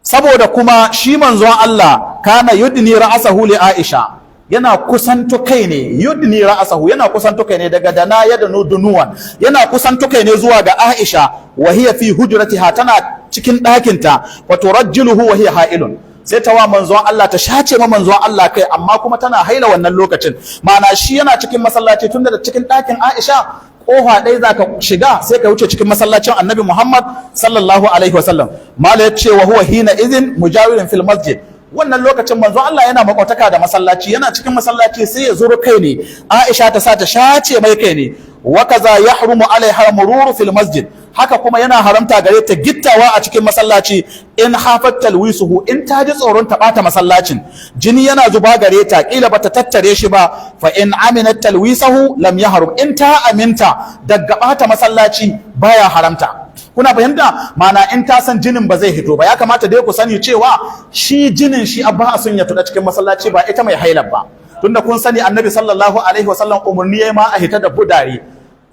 saboda kuma shi manzon Allah, kana yudni ra'asahu li Aisha, yana kusanto kai ne. Yudni ra'asahu, yana kusanto kai ne, daga dana yadnu dunuwan, yana kusanto kai ne zuwa ga Aisha, wa hiya fi hujratiha, tana cikin ɗakinta, wa turajjiluhu wa hiya ha'ilun, sai ta wa manzon Allah, ta shace ma manzon Allah kai, amma kuma tana haila wannan lokacin. Ma'ana shi yana cikin masallaci, tunda da cikin ɗakin Aisha kofa ɗaya za ka shiga sai ka wuce cikin masallacin Annabi Muhammad sallallahu alaihi wasallam. Mala ya ce wa huwa hina idhin mujawirin fil masjid, wannan lokacin manzon Allah yana makwataka da masallaci, yana cikin masallaci, sai ya zuro kai ne, Aisha ta sa ta shace mai kai ne. Wa kaza yahrumu alaiha mururu fil masjid, haka kuma yana haramta gare ta gittawa a cikin masallaci, in hafat talwisuhu, in ta ji tsoron ta bata masallacin, jini yana zuba gare ta, kila bata tattare shi ba. Fa in aminat talwisahu lam yahrum, in ta aminta daga bata masallaci baya haramta. Kuna fahimta? Mana in ta san jinin ba zai hito ba. Ya kamata dai ku sani cewa shi jinin shi abba a sun ya tuda cikin masallaci, ba ita mai hailar ba, tunda kun sani Annabi sallallahu alaihi wasallam umarni yayi ma a hita da budare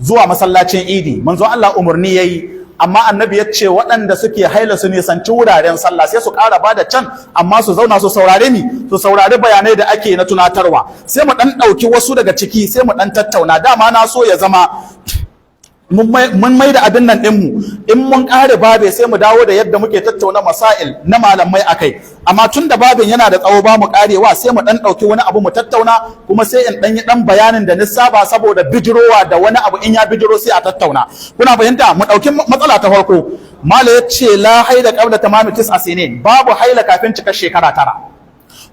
zuwa masallacin Idi. Manzo Allah umarni yayi, amma Annabi ya ce waɗanda suke haila su nisanci wuraren sallah, sai su ƙara bada can, amma su zauna su saurare ni, su saurari bayanai da ake na tunatarwa. Sai mu ɗan ɗauki wasu daga ciki, sai mu ɗan tattauna. Dama na so ya zama mun mai da abin nan ɗinmu, in mun ƙare babe sai mu dawo da yadda muke tattauna masail na malamai akai, amma tun da babin yana da tsawo ba mu ƙarewa, sai mu ɗan ɗauki wani abu mu tattauna, kuma sai in ɗan yi ɗan bayanin da saba saboda bijirowa da wani abu, in ya bijiro sai a tattauna. Kuna fahimta? Mu ɗauki matsala ta farko. Mala ya ce la haila qabla tamami tis'a sinin, babu haila kafin cikar shekara 9.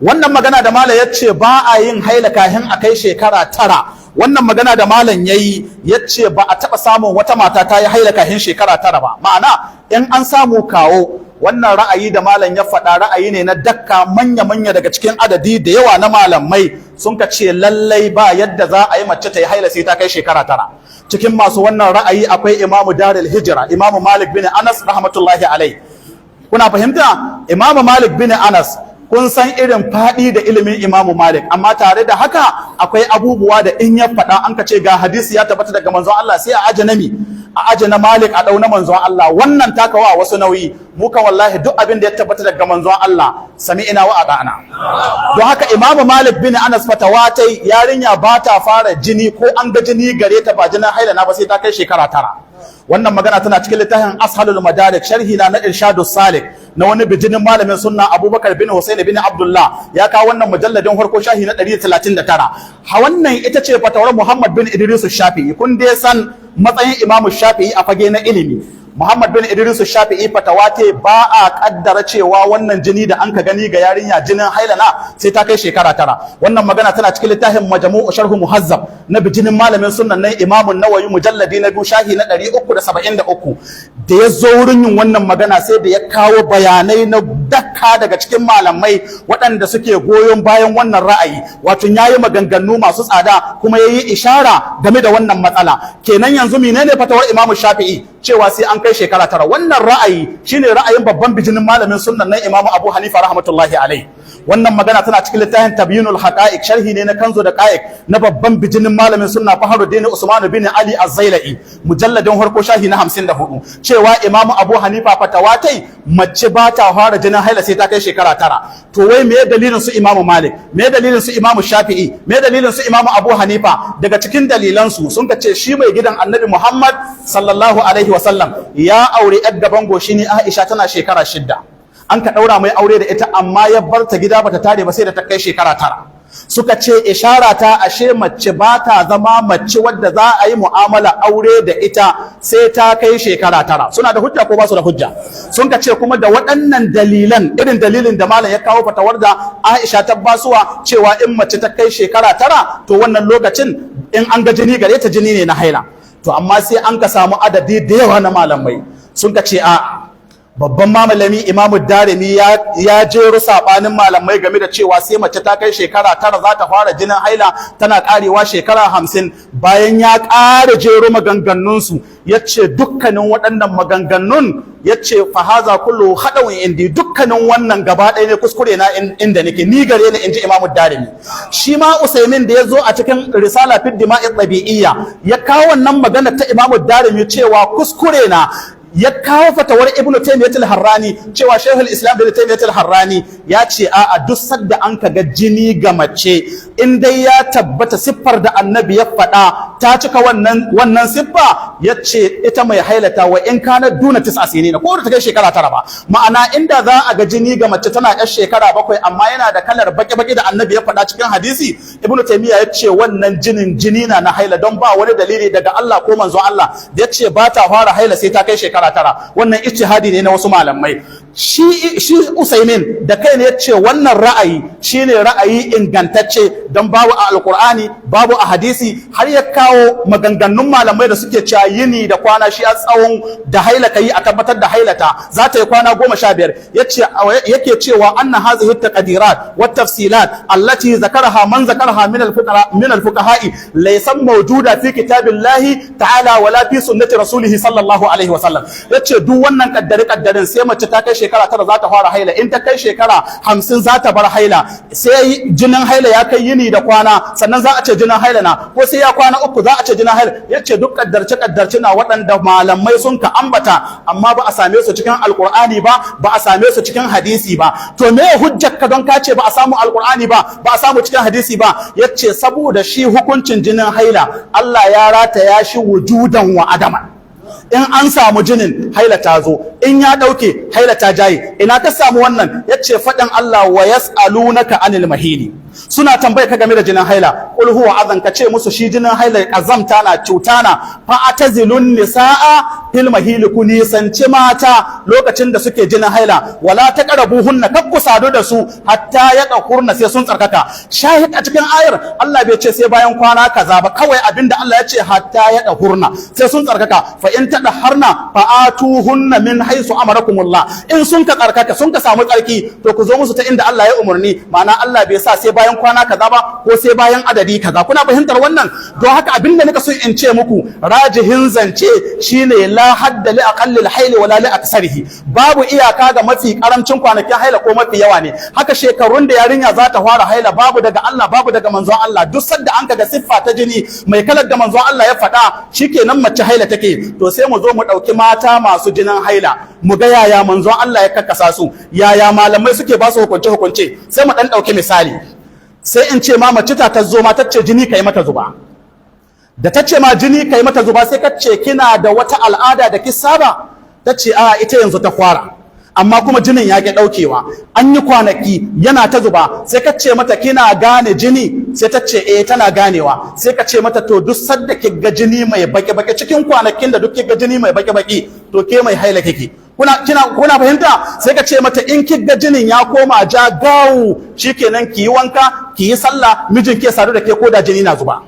Wannan magana da mala ya ce ba a yin haila kafin a kai shekara 9, wannan magana da malam ya yi, ya ce ba a taɓa samun wata mata ta yi haila kafin shekara 9 ba. Ma'ana in an samu kawo. Wannan ra'ayi da malam ya faɗa ra'ayi ne na dakka manya-manya daga cikin adadi da yawa na malamai, sun ka ce lallai ba yadda za a yi mace ta yi haila sai ta kai shekara 9. Cikin masu wannan ra'ayi akwai Imamu Darul Hijra, Imamu Malik bin Anas rahmatullahi alai. Kuna fahimta? Imamu Malik bin Anas, kun san irin faɗi da ilimin Imamu Malik, amma tare da haka akwai abubuwa da in ya faɗa, an ka ce ga hadisi ya tabbata daga manzon Allah, sai a aje nami, a aje na Malik, a ɗau na manzon Allah. Wannan takawa wasu nauyi. Mu kan wallahi duk abin da ya tabbata daga manzon Allah, sami'ina wa ata'ana. Don haka Imamu Malik bin Anas fatawa tai yarinya ba ta fara jini, ko an ga jini gare ta ba jinin haila na ba, sai ta kai shekara 9. Wannan magana tana cikin littafin Ashalul Madarik, sharhi na Irshadus Salik na wani bijinin malamin sunna, Abubakar bin Husain bin Abdullah. Ya kawo wannan mujalladin farko, shahi na 139. Ha, wannan ita ce fatawar Muhammad bin Idris Shafi'i. Kun dai san matsayin Imam Shafi'i a fage na ilimi. Muhammad bin Idris Shafi'i fatawa te ba a kaddara cewa wannan jini da an ka gani ga yarinya jinin haila na sai ta kai shekara 9. Wannan magana tana cikin littafin Majmu'u Sharhu Muhazzab na bijinin malamin sunnan nan Imam Nawawi, mujalladi na 2, shahi na 373. Da ya zo wurin yin wannan magana, sai da ya kawo bayanai na dakka daga cikin malamai waɗanda suke goyon bayan wannan ra'ayi. Wato yayi maganganu masu tsada, kuma yayi ishara game da wannan matsala. Kenan yanzu menene fatawar Imam Shafi'i? Cewa sai an kai shekara 9. Wannan ra'ayi shine ra'ayin babban bijinin malamin sunnan nan Imam Abu Hanifa rahmatullahi alai. Wannan magana tana cikin littafin Tabyinul Haqa'iq, sharhi ne na Kanzu Daqa'iq na babban bijinin malamin sunna Fakhruddin Usman bin Ali Az-Zailai, mujalladin farko, shahi na 54, cewa Imam Abu Hanifa fatawa tai mace ba ta fara jinin haila sai ta kai shekara 9. To wai me dalilin su Imam Malik? Me dalilin su Imam Shafi'i? Me dalilin su Imam Abu Hanifa? Daga cikin dalilan su sun ka ce shi mai gidan Annabi Muhammad sallallahu alaihi wasallam ya aure yar gaban goshi ne Aisha tana shekara 6. An ka ɗaura mai aure da ita, amma ya bar ta gida bata tare ba sai da ta kai shekara 9. Suka ce ishara ta, ashe mace ba ta zama mace wadda za a yi mu'amala aure da ita sai ta kai shekara 9. Suna da hujja ko ba su da hujja? Sun ka ce kuma da waɗannan dalilan, irin dalilin da malam ya kawo, fatawar da Aisha ta basuwa cewa in mace ta kai shekara 9, to wannan lokacin in an ga jini gare ta, jini ne na haila. To amma sai an ka samu adadi da yawa na malamai sun ka ce a'a. Babban malami Imamu Darimi ya jero sabanin malamai game da cewa sai mace ta kai shekara 9 za ta fara jinin haila, tana karewa shekara 50. Bayan ya ƙara jero maganganunsu, ya ce dukkanin waɗannan maganganun, ya ce فهذا كله خطأ عندي, dukkanin wannan gaba ɗaya ne kuskure na inda nake ni gare ni, inji Imamu Darimi. Shi ma Usaimin da ya zo a cikin Risala في الدماء الطبيعية ya kawo wannan magana ta Imamu Darimi cewa kuskure na, ya kawo fatawar Ibnu Taymiyyah al-Harrani cewa Shaykhul Islam Ibnu Taymiyyah al-Harrani ya ce a duk sadda an kaga jini ga mace, in dai ya tabbata siffar da Annabi ya faɗa ta cika wannan siffa, ya ce ita mai hailata وإن كان دون تسع سنين, ko ta kai shekara 9 ba. Ma'ana, inda za a ga jini ga mace tana yar shekara 7, amma yana da kalar baki-baki da Annabi ya faɗa cikin hadisi, Ibnu Taymiyyah ya ce wannan jinin jini na na haila, don ba wani dalili daga Allah ko manzon Allah da ya ce ba ta fara haila sai ta kai shekara 9. Wannan ijtihadi ne na wasu malamai. Shi Usaimin da kai ne ya ce wannan ra'ayi shine ra'ayi ingantacce, don babu a Alkur'ani, babu a hadisi. Har ya kawo maganganun malamai da suke cewa yini da kwana shi a tsawon da haila kai a tabbatar da hailata za ta yi kwana 15. Yace, yake cewa أن هذه التقديرات والتفصيلات التي ذكرها من ذكرها من الفقهاء ليس موجودة في كتاب الله تعالى ولا في سنة رسوله صلى الله عليه وسلم. Yace duk wannan kaddare kaddarin, sai mace ta kai shekara 9 za ta fara haila, in ta kai shekara 50 za ta bar haila, sai jinin haila ya kai yini da kwana sannan za a ce jinin haila na, ko sai ya kwana 3 za a ce jinin haila. Yace duk kaddarce kaddarce na waɗanda malamai sun ka ambata, amma ba a same su cikin Alkur'ani ba, ba a same su cikin hadisi ba. To me hujjar ka don ka ce ba a samu Alkur'ani ba, ba a samu cikin hadisi ba? Yace saboda shi hukuncin jinin haila Allah ya rataya shi وجودا وعدما. In an samu jinin, haila ta zo; in ya dauke, haila ta jaye. Ina ka samu wannan? Yace faɗin Allah ويسألونك عن المحيض, suna tambaye ka game da jinin haila. قل هو أذى, ka ce musu shi jinin haila kazamta na, cuta na. فاعتزلوا النساء في المحيض, ku nisanci mata lokacin da suke jinin haila. ولا تقربوهن, kar ku sadu da su, حتى يطهرن, sai sun tsarkaka. Shahid a cikin ayar, Allah bai ce sai bayan kwana kaza ba. Kawai abinda Allah ya ce حتى يطهرن, sai sun tsarkaka. فإن تطهرن فأتوهن من حيث أمركم الله. In sun ka tsarkaka, sun ka samu tsarki, to ku zo musu ta inda Allah ya umarni. Ma'ana, Allah bai sa sai bayan kwana kaza ba ko sai bayan adadi kaza. Kuna fahimtar wannan? Don haka abinda nika so in ce muku, rajihin zance shine لا حد لأقل الحيض ولا لأكثره. Babu iyaka ga mafi karamcin kwanakin haila ko mafi yawa ne. Haka shekarun da yarinya za ta fara haila, babu daga Allah, babu daga manzon Allah. Duk sadda an kaga siffa ta jini mai kalar da manzon Allah ya faɗa, shikenan mace haila take. To sai mu zo mu ɗauki mata masu jinin haila, mu ga yaya manzon Allah ya kakkasa su, yaya malamai suke ba su hukunce hukunce. Sai mu ɗan ɗauki misali. Sai in ce ma mace ta zo ma ta ce jini kai mata zuba. Da ta ce ma jini kai mata zuba, sai ka ce kina da wata al'ada da ki saba? Ta ce a, ita yanzu ta fara, amma kuma jinin ya ƙi ɗaukewa, an yi kwanaki yana ta zuba. Sai ka ce mata kina gane jini? Sai ta ce eh, tana ganewa. Sai ka ce mata to duk sadda ki ga jini mai baki-baki, cikin kwanakin da duk ki ga jini mai baki-baki, to ke mai haila kike. Kuna fahimta? Sai ka ce mata in ki ga jinin ya koma ja gawu, shikenan, ki yi wanka, ki yi sallah, mijin ke sadu da ke ko da jini na zuba.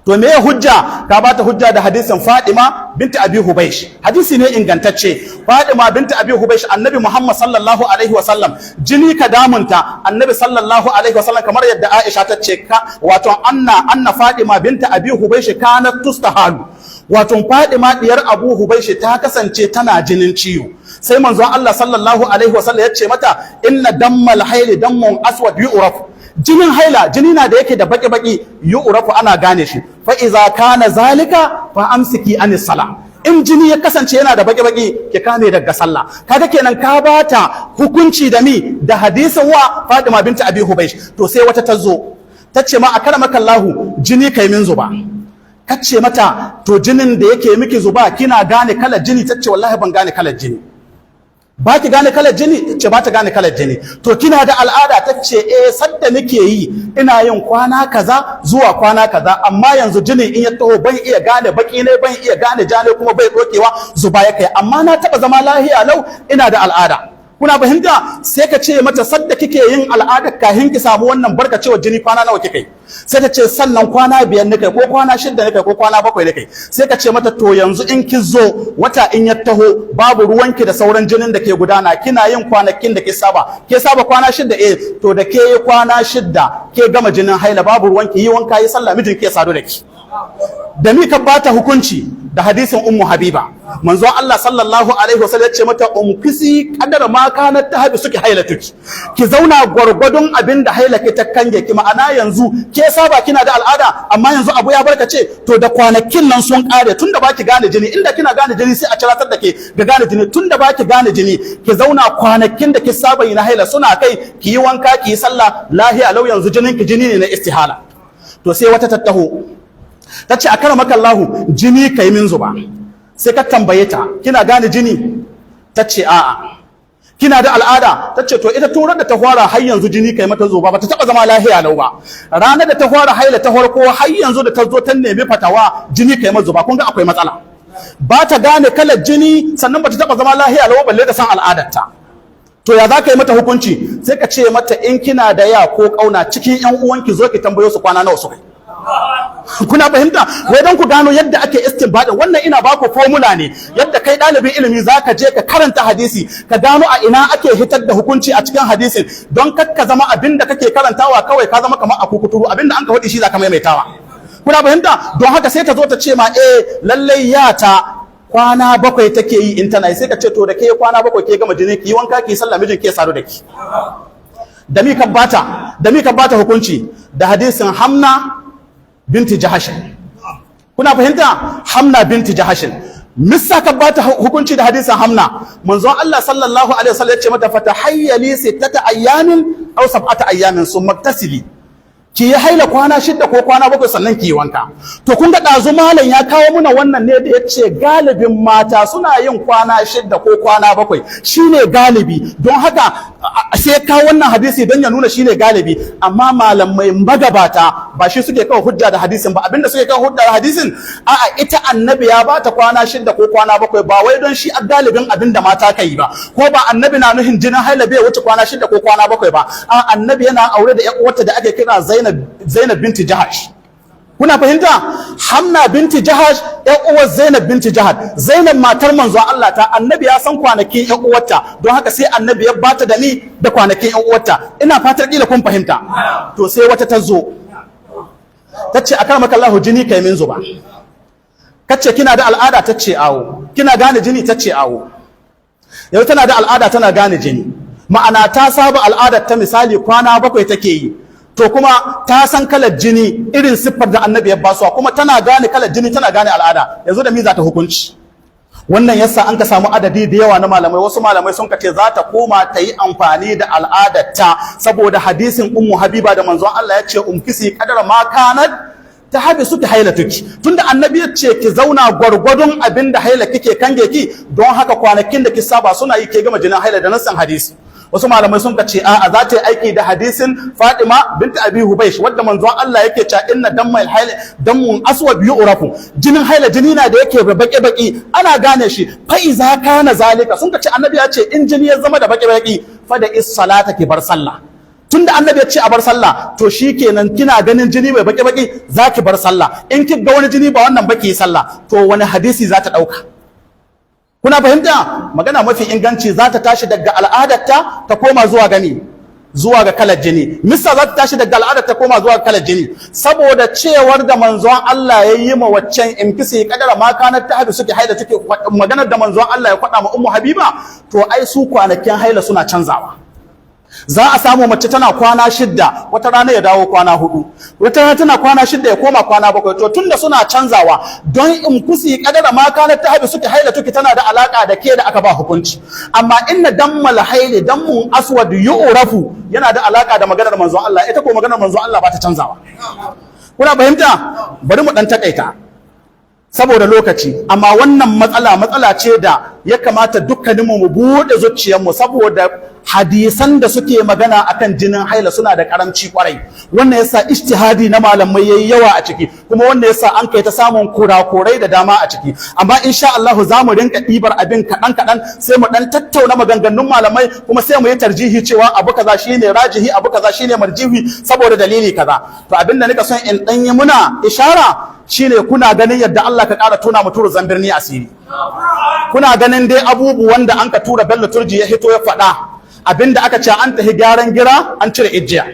To me hujja? Ka bata hujja da hadisin Fadima binti Abi Hubaysh. Hadisi ne ingantacce. Fadima binti Abi Hubaysh, Annabi Muhammad صلى الله عليه وسلم jini ka damunta. Annabi صلى الله عليه وسلم, kamar yadda Aisha ta ce ka, wato أن فاطمة بنت أبي حبيش كانت تستحاض, wato Fadima diyar Abu Hubaysh ta kasance tana jinin ciwo. Sai manzon Allah صلى الله عليه وسلم ya ce mata إن دم الحيض دم أسود يعرف, jinin haila jini na da yake da baki-baki, يعرف, ana gane shi. فإذا كان ذلك فأمسكي عن الصلاة. In jini ya kasance yana da baki-baki, ki kame daga sallah. Kaga kenan ka bata hukunci da mi? Da hadisin wa? Fatima binta Abi Hubaysh. To sai wata ta zo ta ce ma أكرمك الله, jini kai min zuba. Kace mata to jinin da yake miki zuba, kina gane kalar jini? Tace wallahi ban gane kalar jini. Ba ki gane kalar jini? Ce ba ta gane kalar jini. To kina da al'ada? Ta ce eh, sadda nake yi ina yin kwana kaza zuwa kwana kaza, amma yanzu jinin in ya taho ban iya gane baki ne, ban iya gane ja ne, kuma bai dokewa, zuba ya kai, amma na taba zama lahiya lau ina da al'ada. Kuna fahimta? Sai ka ce mata, sadda kike yin al'adar kahin ki samu wannan barkacewa jini, kwana nawa kika yi? Sai ta ce sannan kwana 5 nake, ko kwana 6 nake, ko kwana 7 nake. Sai ka ce mata, to yanzu in ki zo wata in ya taho, babu ruwanki da sauran jinin da ke gudana, kina yin kwanakin da ke saba. Ke saba kwana 6? Eh. To da ke yi kwana 6, ke gama jinin haila, babu ruwanki, yi wanka, yi sallah, mijin ke sadu da ki. Da mi ka bata hukunci? Da hadisin Ummu Habiba. Manzo Allah sallallahu alaihi wasallam ya ce mata, umkusi qadara ma kanat tahbisuki hailatuki, ki zauna gwargwadon abin da haila ki ta kange ki. Ma'ana yanzu ke saba kina da al'ada, amma yanzu abu ya barkace, to da kwanakin nan sun kare, tunda baki gane jini, inda kina gane jini sai a ciratar da ke ga gane jini, tunda baki gane jini, ki zauna kwanakin da ki saba yi na haila suna kai, ki yi wanka, ki yi sallah, lahiya lau. Yanzu jinin ki jini ne na istihala. To sai wata tattaho ta ce, a maka Allahu, jini ka yi min zuba. Sai ka tambaye ta, kina gane jini? Ta ce a'a. Kina da al'ada? Ta ce to ita turar da ta fara har yanzu jini kai mata zuba, ba ta taba zama lahiya lau ba. Ranar da ta fara haila ta farko har yanzu da ta zo ta nemi fatawa, jini kai mata zuba. Kun ga akwai matsala, ba ta gane kalar jini, sannan ba ta taba zama lahiya lau balle ta san al'adarta. To ya za ka yi mata hukunci? Sai ka ce mata, in kina da ya ko kauna cikin yan uwanki, zo ki tambayo su kwana nawa suka yi. Kuna fahimta? Wai don ku gano yadda ake istinbadin wannan, ina baku formula ne yadda kai ɗalibin ilimi zaka je ka karanta hadisi, ka gano a ina ake hitar da hukunci a cikin hadisin, don kakka zama abin da kake karantawa kawai ka zama kamar a kukuturu, abin da an ka faɗi shi zaka maimaitawa. Kuna fahimta? Don haka sai ta zo ta ce ma, eh lallai yata kwana 7 take yi in tana yi. Sai ka ce, to da ke kwana 7 ke gama jini, ki yi wanka, ki sallah, mijin ke sadu da ki. Da mi ka bata hukunci? Da hadisin Hamna binti Jahashin. Kuna fahimta? Hamna binti Jahashin. Missa ka bata hukunci da hadisin Hamna? Manzon Allah sallallahu alaihi wasallam ya ce mata, fatahayyali sittata ayyamin aw sab'ata ayyamin summa tasili, ki yi haila kwana 6 ko kwana 7, sannan ki yi wanka. To kun ga ɗazu malam ya kawo muna wannan ne da ya ce galibin mata suna yin kwana 6 ko kwana 7, shine galibi. Don haka sai kawo wannan hadisi don ya nuna shine galibi. Amma malamai magabata ba shi suke kawo hujja da hadisin ba. Abinda suke kawo hujja da hadisin, a'a, ita annabi ya bata kwana 6 ko kwana 7 ba wai don shi a galibin abin da mata kai ba, ko ba annabi na nuhin jinin haila bai wuce kwana 6 ko kwana 7 ba. A annabi yana aure da ƴan uwarta da ake kira Zainab binti Jahash. Kuna fahimta? Hamna binti Jahash ƴan uwar Zainab binti Jahash. Zainab matar manzon Allah ta, annabi ya san kwanakin ƴan uwarta, don haka sai annabi ya bata da ni da kwanakin ƴan uwarta. Ina fatar kila kun fahimta. To sai wata ta zo ta ce, akramaka Allahu, jini kai min zuba. Kace kina da al'ada? Ta ce awo. Kina gane jini? Ta ce awo. Yau tana da al'ada, tana gane jini, ma'ana ta saba al'adar ta, misali kwana 7 take yi, to kuma ta san kalar jini irin siffar da annabi ya basuwa, kuma tana gane kalar jini, tana gane al'ada. Yanzu da mi za ta hukunci? Wannan yasa an ka samu adadi da yawa na malamai. Wasu malamai sun ce za ta koma ta yi amfani da al'adarta, saboda hadisin Ummu Habiba da manzon Allah ya ce, umkusi qadara ma kanat tahbisuki hailatuki. Tunda annabi ya ce ki zauna gwargwadon abin da haila kike kange ki, don haka kwanakin da ki saba suna yi, ke gama jinin haila, da nassan hadisi. Wasu malamai sun ce a'a, za ta yi aiki da hadisin Fatima binti Abi Hubaysh, wadda manzon Allah yake cewa, inna dammal haila dammun aswad yu'rafu, jinin haila jini na da yake baki baki, ana gane shi. Fa iza kana zalika, sun ce annabi ya ce in jini ya zama da baki baki, fa da is salata, ki bar sallah. Tunda annabi ya ce a bar sallah, to shikenan, kina ganin jini mai baki baki zaki bar sallah. In ki ga wani jini ba wannan baki sallah. To wani hadisi za ta dauka? Kuna fahimta? Magana mafi inganci, za ta tashi daga al'adarta ta koma zuwa gani zuwa ga kalar jini. Misa za ta tashi daga al'adar ta koma zuwa ga kalar jini? Saboda cewar da manzon Allah ya yi ma waccan, imkisi kadara ma kanar ta hadu suke haila take, maganar da manzon Allah ya faɗa ma Ummu Habiba, to ai su kwanakin haila suna canzawa. Za a samu mace tana kwana 6, wata rana ya dawo kwana 4, wata rana tana kwana 6 ya koma kwana 7. To tunda suna canzawa, don in kusi kadara ma kana ta haibu suke haila tuki tana da alaka da ke da aka ba hukunci. Amma inna dammal haili dammun aswad yu'rafu yana da alaka da maganar manzon Allah, ita ko maganar manzon Allah ba ta canzawa. Kuna fahimta? Bari mu dan takaita saboda lokaci, amma wannan matsala matsala ce da ya Ya kamata dukkaninmu mu buɗe zuciyarmu, saboda hadisan da suke magana akan jinin haila suna da karamci kwarai. Wannan yasa ijtihadi na malamai yayi yawa a ciki, kuma wannan yasa an kai ta samun kurakurai da dama a ciki. Amma insha Allah za mu rinka ɗibar abin kaɗan kaɗan, sai mu ɗan tattauna maganganun malamai, kuma sai mu yi tarjihi cewa abu kaza shine rajihi, abu kaza shine marjihi, saboda dalili kaza. To, abin da nika son in ɗan yi muna ishara shine, kuna ganin yadda Allah ka ƙara tona mu turu zambirni asiri. Kuna ganin dai abubuwan da an ka tura Bello Turji ya hito ya faɗa, abinda aka ce an tafi gyaran gira an cire ijiya.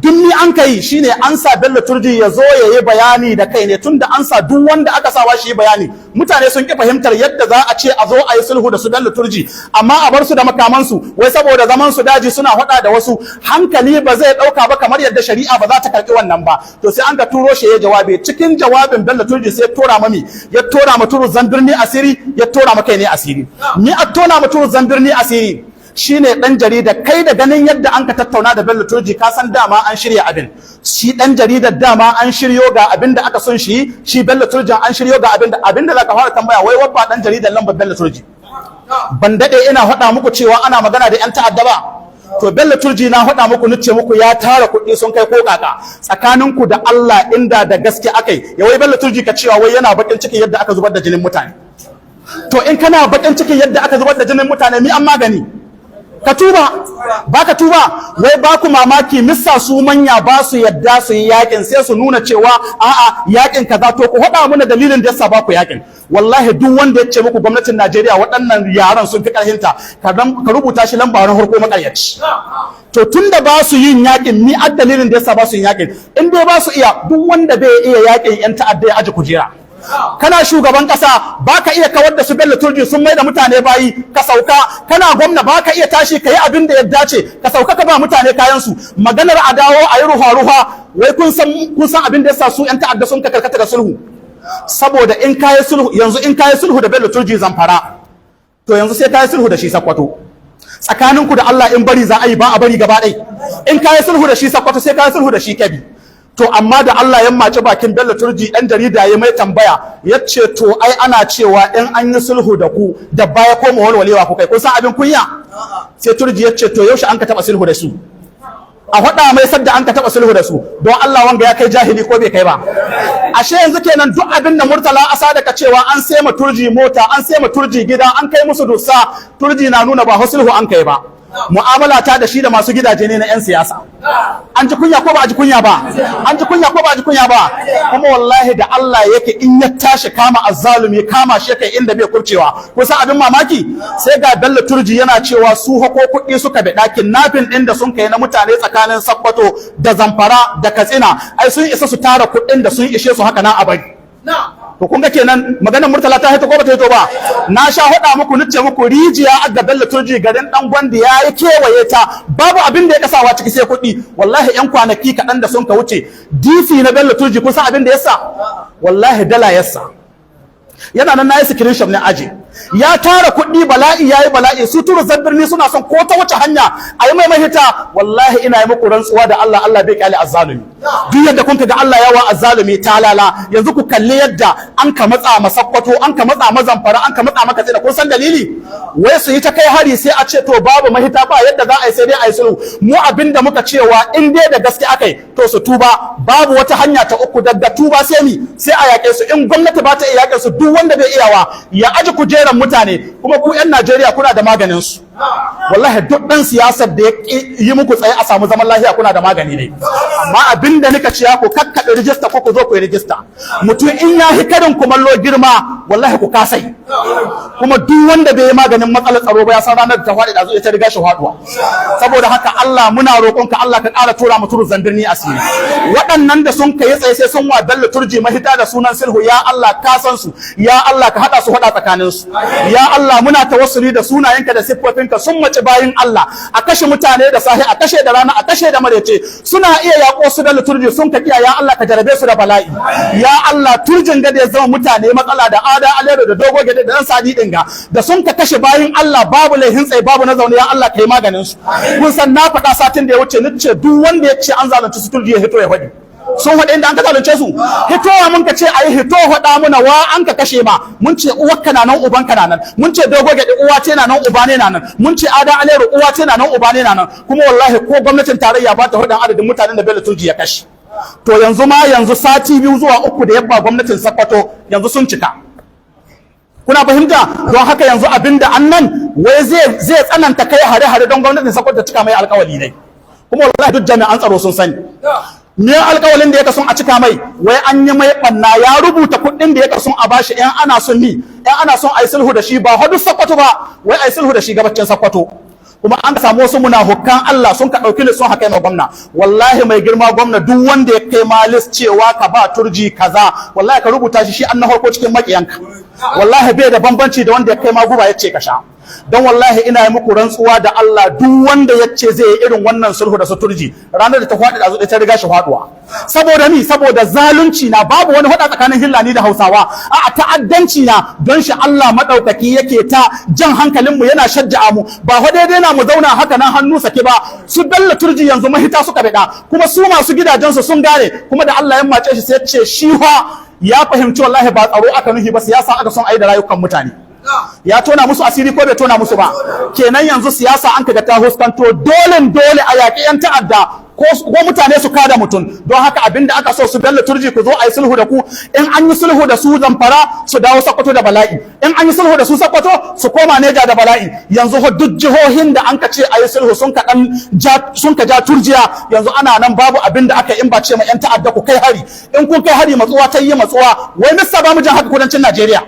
Duk ni an kai shine an sa Bello Turji ya zo ya yi bayani da kai ne, tunda an sa duk wanda aka sawa shi bayani. Mutane sun ki fahimtar yadda za a ce a zo a yi sulhu da su Bello Turji, amma a bar su da makamansu, wai saboda zaman su daji suna faɗa da wasu. Hankali ba zai ɗauka ba, kamar yadda shari'a ba za ta karɓi wannan ba. To, sai an ka turo shi ya jawabi. Cikin jawabin Bello Turji sai tora mami, ya tora ma turu zambirni asiri, ya tora ma kai ne asiri. Ni a tona ma turu zambirni asiri shine, dan jarida, kai da ganin yadda an ka tattauna da Bello Turji, ka san dama an shirya abin. Shi dan jaridar dama an shiryo ga abin da aka son shi. Shi Bello Turji an shiryo ga abin da zaka fara tambaya, wai wabba dan jaridar lambar Bello Turji? Ban dade ina faɗa muku cewa ana magana da yan ta'adda ba? To, Bello Turji, na faɗa muku, nace muku ya tara kuɗi sun kai ko kaka. Tsakaninku da Allah, inda da gaske akai, ya wai Bello Turji ka cewa wai yana bakin cikin yadda aka zubar da jinin mutane. To, in kana bakin cikin yadda aka zubar da jinin mutane, mi an magani? Ka tuba. Ba ka tuba, wai ba ku mamaki missa su manya ba su yadda su yi yakin, sai su nuna cewa a'a, yakin kaza. To, ku faɗa mana dalilin da yasa ba ku yakin. Wallahi duk wanda ya ce muku gwamnatin Najeriya waɗannan yaran sun fi ƙarhinta, ka rubuta shi lamba na farko makaryaci. To, tunda ba su yin yakin, mi ad dalilin da yasa ba su yin yakin? In dai ba su iya, duk wanda bai iya yakin yan ta'adda ya aje kujera. Kana shugaban kasa baka iya kawar da su Bello Turji sun mai da mutane bayi, ka sauka. Kana gwamna baka iya tashi ka yi abin da ya dace, ka sauka ka ba mutane kayan su. Maganar a dawo a yi ruha ruha, wai kun san abin da yasa su yan ta'adda sun ka karkata ga sulhu? Saboda in kayi sulhu yanzu, in kayi sulhu da Bello Turji Zamfara, to yanzu sai kayi sulhu da shi Sakkwato. Tsakaninku da Allah, in bari za a yi, ba a bari gaba ɗai. In kayi sulhu da shi Sakkwato, sai kayi sulhu da shi Kebbi. To, amma da Allah ya maci bakin Bello Turji, ɗan jarida ya mai tambaya, ya ce, to ai ana cewa in an yi sulhu da ku da baya ko walwalewa ku kai, kun san abin kunya? Sai Turji ya ce, to yaushe an ka taɓa sulhu da su? A faɗa mai sadda an ka taɓa sulhu da su. Don Allah, wanga ya kai jahili ko bai kai ba? Ashe yanzu kenan duk abin da Murtala Asa da ka cewa an sai ma Turji mota, an sai ma Turji gida, an kai musu dussa, Turji na nuna ba sulhu an kai ba, mu'amala ta da shi da masu gidaje ne na 'yan siyasa. An ji kunya ko ba a ji kunya ba? An ji kunya ko ba a ji kunya ba? Kuma wallahi da Allah yake, in ya tashi kama azzalumi, kama shi kai inda bai kurcewa. Kusan abin mamaki, sai ga Bello Turji yana cewa su hako kuɗi suka bi ɗakin nafin ɗin da sun kai na mutane tsakanin Sakkwato da Zamfara da Katsina, ai sun isa su tara kuɗin da sun ishe su haka nan a bari. To, kun ga kenan maganar Murtala ta hito ko ba ta hito ba? Na sha hada muku, nace muku rijiya a Bello Turji garin dan Gwandi ya yi kewaye ta, babu abin da ya kasawa ciki sai kuɗi. Wallahi yan kwanaki kaɗan da sun ka wuce, DC na Bello Turji, kun san abin da yasa? Wallahi dala yasa. Yana nan, nayi screenshot ne aje. Ya tara kuɗi, bala'i yayi bala'i, su turu birni suna son ko ta wace hanya a yi mai mahita. Wallahi ina yi muku rantsuwa da Allah, Allah bai kyale azzalumi. Duk yadda kun ga Allah yawa azzalumi talala, yanzu ku kalli yadda an ka matsa ma Sakkwato, an ka matsa ma Zamfara, an ka matsa maka Katsina. Kun san dalili? Wai su yi ta kai hari, sai a ce to babu mahita, ba yadda za a yi sai dai a yi sulhu. Mu abinda muka cewa, in dai da gaske akai, to su tuba. Babu wata hanya ta uku daga tuba sai mi? Sai a yaƙe su. In gwamnati ba ta iya yaƙe su, duk wanda bai iyawa ya aji kujeran mutane. Kuma ku 'yan Najeriya kuna da maganin su. Wallahi duk ɗan siyasar da ya yi muku tsaye a samu zaman lafiya, kuna da magani ne. Amma abin da nika ciya, ku kakkaɓe rijista ko ku zo ku yi rijista. Mutum in ya hi karin kumallo girma, wallahi ku kasai. Kuma duk wanda bai yi maganin matsalar tsaro ba, ya san ranar da ta faɗi da zo ita riga shi faɗuwa. Saboda haka, Allah muna roƙonka, Allah ka ƙara tura mu turu zambirni asiri. Waɗannan da sun kai tsaye sai sun wa Bello Turji mahita da sunan sulhu, ya Allah ka san su. Ya Allah ka haɗa su haɗa tsakanin su. Ya Allah, muna tawassuli da sunayenka da siffofinka, sun mace bayin Allah, a kashe mutane da sahi, a kashe da rana, a kashe da marece, suna iya yaƙo su Bello Turji sun ka kiya. Ya Allah ka jarabe su da bala'i. Ya Allah, Turjin ga da ya zama mutane matsala da ada alero da dogo gede da dan sadi dinga da sun ka kashe bayin Allah, babu laihin tsaye babu na zaune, ya Allah ka yi maganin su. Kun san na faɗa satin da ya wuce, nace duk wanda ya ce an zalunci su Turji ya hito ya faɗi. Sun haɗe inda an ka zalunce su? Hitowa mun ka ce ayi hito haɗa muna wa an ka kashe ma. Mun ce uwarka na nan, ubanka na nan. Mun ce Dogo Gyaɗe uwa ce na nan, uba ne na nan. Mun ce Ada Aleru uwa ce na nan, uba ne na nan. Kuma wallahi ko gwamnatin tarayya ba ta haɗin adadin mutanen da Bello Turji ya kashe. To yanzu ma, yanzu sati 2 zuwa 3 da yabba gwamnatin Sokoto yanzu sun cika. Kuna fahimta? Don haka yanzu abinda annan wai zai tsananta kai hare-hare don gwamnatin Sokoto ta cika mai alkawali ne. Kuma wallahi duk jami'an tsaro sun sani me alkawalin da ya son a cika mai. Wai an yi mai banna, ya rubuta kuɗin da ya son a bashi in ana son ni in ana son a yi sulhu da shi, ba hudu Sokoto ba, wai a yi sulhu da shi gabacin Sokoto. Kuma an samu wasu munafukan Allah sun ka ɗauki list sun haka mai gwamna. Wallahi mai girma gwamna, duk wanda ya kai ma list cewa ka ba Turji kaza, wallahi ka rubuta shi, shi an na farko cikin makiyanka. Wallahi bai da bambanci da wanda ya kai ma guba ya ce ka sha. Don wallahi ina yi muku rantsuwa da Allah, duk wanda ya ce zai yi irin wannan sulhu da su Turji, ranar da ta faɗi da ta riga shi faɗuwa. Saboda ni, saboda zalunci na, babu wani hada tsakanin Hillani da Hausawa, a ta'addanci na. Don shi Allah madaukaki yake ta jan hankalin mu, yana shajja'a mu. Ba fa daidai na mu zauna haka nan hannu sake ba. Su Bello Turji yanzu mahita suka bida, kuma su masu gidajensu sun gane. Kuma da Allah ya mace shi, sai ya ce shi fa ya fahimci wallahi ba tsaro aka nuhi ba, siyasa aka son ayi da rayukan mutane. Ya tona musu asiri ko bai tona musu ba? Kenan yanzu siyasa an kaga ta huskanto, dole dole a yaƙi 'yan ta'adda ko mutane su kada mutum. Don haka abinda aka so, su Bello Turji, ku zo a yi sulhu da ku. In an yi sulhu da su Zamfara, su dawo Sokoto da bala'i. In an yi sulhu da su Sokoto, su koma Neja da bala'i. Yanzu duk jihohin da an ka ce a yi sulhu sun ka dan sun ka ja turjiya. Yanzu ana nan babu abin da aka in ba ce ma 'yan ta'adda ku kai hari. In kun kai hari, matsuwa ta yi matsuwa. Wai mista ba mu jan haka kudancin Najeriya?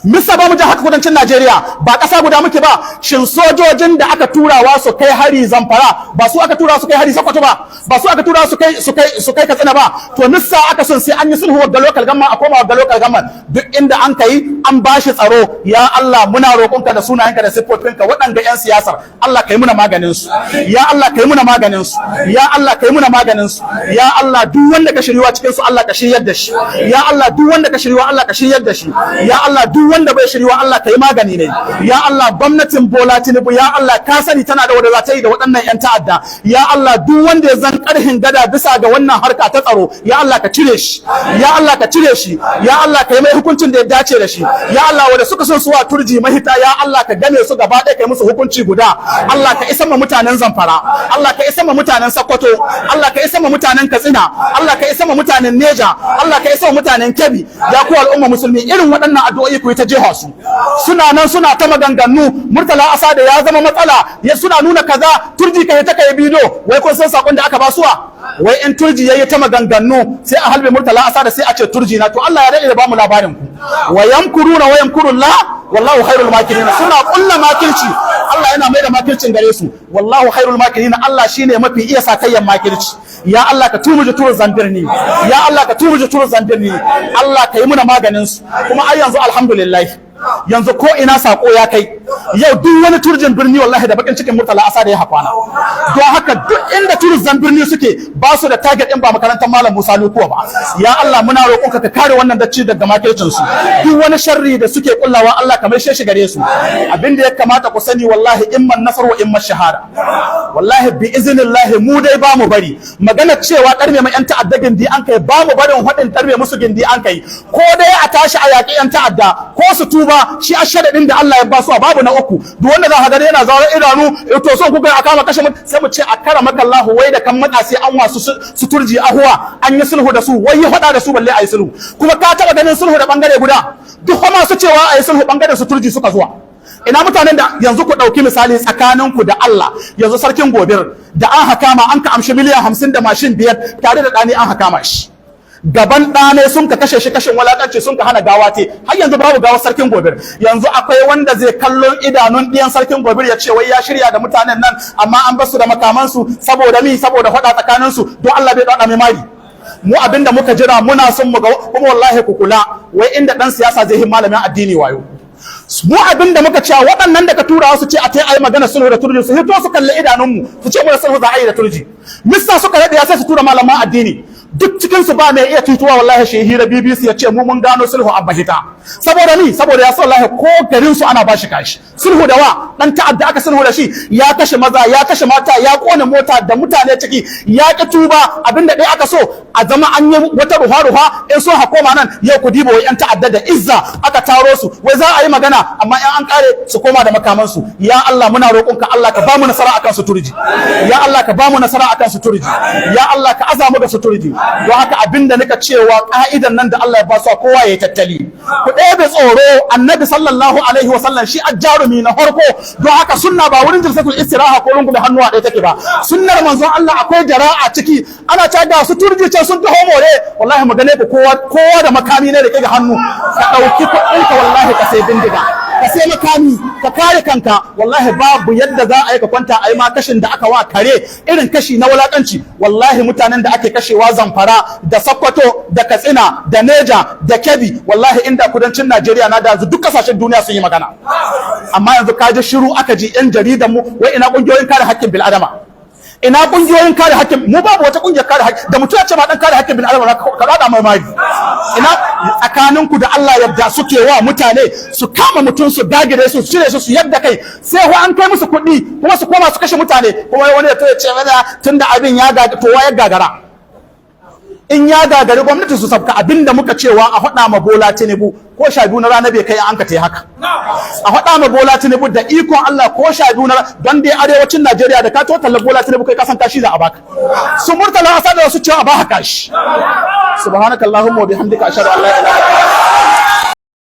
Mista ba mu jan haka kudancin Najeriya? Ba ƙasa guda muke ba? Shin sojojin da aka turawa su kai hari Zamfara, ba su aka tura su kai hari Sokoto ba? Ba su aka tura su kai Katsina ba? To mista aka son sai an yi sulhu ga local government, a koma ga local government, duk inda an kai an bashi tsaro? Ya Allah, muna roƙonka da sunayenka da siffofinka, waɗanda 'yan siyasar, Allah kai muna maganin su. Ya Allah, kai muna maganin su. Ya Allah, kai muna maganin su. Ya Allah, duk wanda ka shiryuwa cikin su, Allah ka shiryar da shi. Ya Allah, duk wanda ka shiryuwa, Allah ka shiryar da shi. Ya Allah, duk wanda bai shiryuwa, Allah ka yi magani ne. Ya Allah, gwamnatin Bola Tinubu, ya Allah, ka sani tana da wanda za ta yi da waɗannan 'yan ta'adda. Ya Allah, duk wanda ya zan ƙarhin gada bisa ga wannan harka ta tsaro, ya Allah, ka cire shi. Ya Allah, ka cire shi. Ya Allah, ka yi mai hukuncin da ya dace da shi. Ya Allah, wanda suka son suwa Turji mahita, ya Allah, ka game su gaba ɗaya, kai musu hukunci guda. Allah ka isa ma mutanen Zamfara, Allah ka isa ma mutanen Sokoto, Allah ka isa ma mutanen Katsina, Allah ka isa ma mutanen Neja, Allah ka isa ma mutanen Kebbi. Ya ku al'umma musulmi, irin waɗannan addu'o'i ku yi ta jefa su. Suna nan suna ta maganganu, Murtala Asada ya zama matsala, ya suna nuna kaza, Turji kai ta kai bidiyo. Wai kun san sakon da aka ba suwa? Wai in Turji yayi ta maganganu, sai a halbe Murtala Asada, sai a ce Turji na. To Allah ya daɗe da bamu labarin ku. Wa yamkuruna wa yamkurullah, wallahu khairul makirin. Suna kulla makirci, Allah yana mai da makircin gare su. Wallahu khairul makirin, Allah shine mafi iya sakayyan makirci. Ya Allah, ka tumuje turu zambirni. Ya Allah, ka tumuje turu zambirni. Allah ka yi muna maganin su. Kuma ai yanzu alhamdulillah, yanzu ko ina sako ya kai. Yau duk wani turjin birni, wallahi da bakin cikin Murtala Asa da ya hakwana. Don haka duk inda turzan birni suke, ba su da target in ba makarantar Malam Musa Lukuwa ba. Ya Allah, muna roƙonka ka kare wannan dacci daga makircin su. Duk wani sharri da suke kullawa, Allah ka maishe shi gare su. Abin da ya kamata ku sani, wallahi imman nasar wa imman shahada. Wallahi bi iznillahi mu dai ba mu bari magana cewa karme mai yan ta'adda gindi an kai. Ba mu barin hadin tarbe musu gindi an kai. Ko dai a tashi a yaƙi yan ta'adda, ko su tuba. Shi a sharadin da Allah ya ba su, babu na uku. Duk wanda za ka gani yana zaure idanu, to son kuka a kama kashe, sai mu ce a kara maka Allah. Wai da kan matsa sai an wasu su Turji ahuwa, an yi sulhu da su, wai yi hada da su balle a yi sulhu. Kuma ka taba ganin sulhu da bangare guda? Duk masu cewa a yi sulhu, bangaren su Turji suka zuwa. Ina mutanen da yanzu, ku ɗauki misali tsakaninku da Allah, yanzu sarkin Gobir da an hakama, an ka amshi miliyan 50 da mashin 5 tare da ɗani, an hakama shi gaban ɗane, sun ka kashe shi kashin walakanci, sun ka hana gawa te, har yanzu babu gawar sarkin Gobir. Yanzu akwai wanda zai kallon idanun ɗiyan sarkin Gobir ya ce wai ya shirya da mutanen nan, amma an basu da makamansu saboda mi? Saboda faɗa tsakaninsu? Don Allah bai ɗaɗa mai mari. Mu abinda muka jira, muna son mu ga. Kuma wallahi ku kula, wai inda ɗan siyasa zai yi malamin addini wayo. Mu abinda muka cewa, waɗannan da ka tura su ce a tai ayi magana sulhu da Turji, su hito su kalli idanunmu su ce mu sulhu za a yi da Turji. Mista suka rade ya sai su tura malaman addini, duk cikin su ba mai iya tutuwa wallahi shi hira BBC ya ce mu mun gano sulhu abba hita. Saboda ni, saboda ya san wallahi ko garin su ana bashi kashi. Sulhu da wa? Dan ta'adda aka sulhu da shi? Ya kashe maza, ya kashe mata, ya kone mota da mutane ciki, ya ki tuba. Abinda dai aka so a zama an yi wata ruha ruha in sun hakoma nan. Yau ku diba wai yan ta'adda da izza aka taro su, wai za a yi magana, amma in an kare su koma da makamansu. Ya Allah, muna roƙonka, Allah ka ba mu nasara akan su Turji. Ya Allah, ka ba mu nasara akan su Turji. Ya Allah, ka aza mu ga su Turji. Don haka abinda nika cewa, ka'idan nan da Allah ya ba su, kowa ya yi tattali, ku ɗebe tsoro. Annabi sallallahu alaihi wa sallam shi jarumi na farko. Don haka sunna ba wurin jilsatul istiraha ko rungume hannuwa ɗaya take ba. Sunnar manzon Allah akwai jara'a ciki. Ana ta ga su Turji ce sun taho more, wallahi mu gane ku, kowa kowa da makami ne da ke ga hannu. Ka ɗauki kuɗinka, wallahi ka sai bindiga, ka sai makami, ka kare kanka. Wallahi babu yadda za a yi ka kwanta a yi ma kashin da aka wa kare, irin kashi na wulakanci. Wallahi mutanen da ake kashewa Zamfara da Sokoto da Katsina da Neja da Kebbi, wallahi inda kudancin Najeriya na da yanzu duk kasashen duniya sun yi magana, amma yanzu ka ji shiru. Aka ji yan jaridan mu, wai ina kungiyoyin kare haƙƙin bil'adama? Ina kungiyoyin kare haƙƙin mu? Babu wata kungiyar kare haƙƙi. Da mutum ya ce ma dan kare haƙƙin bil'adama, ka rada mai mari. Ina tsakaninku da Allah yadda suke wa mutane, su kama mutum, su dagire su, cire su, su yadda kai, sai ho an kai musu kuɗi, kuma su koma su kashe mutane. Kuma wani ya ce mana tunda abin ya gaga, to wa ya gagara? In ya gagari gwamnati, su sabka. Abinda muka cewa, a faɗa ma Bola Tinubu, ko 12 na rana bai kai an ka tai haka. A faɗa ma Bola Tinubu, da ikon Allah ko 12 na, don dai arewacin Najeriya da ka to tallar Bola Tinubu, kai kasan kashi za a baka. Su Murtala Asa da su cewa a baka kashi. Subhanakallahumma wa bihamdika, ashhadu an la ilaha illa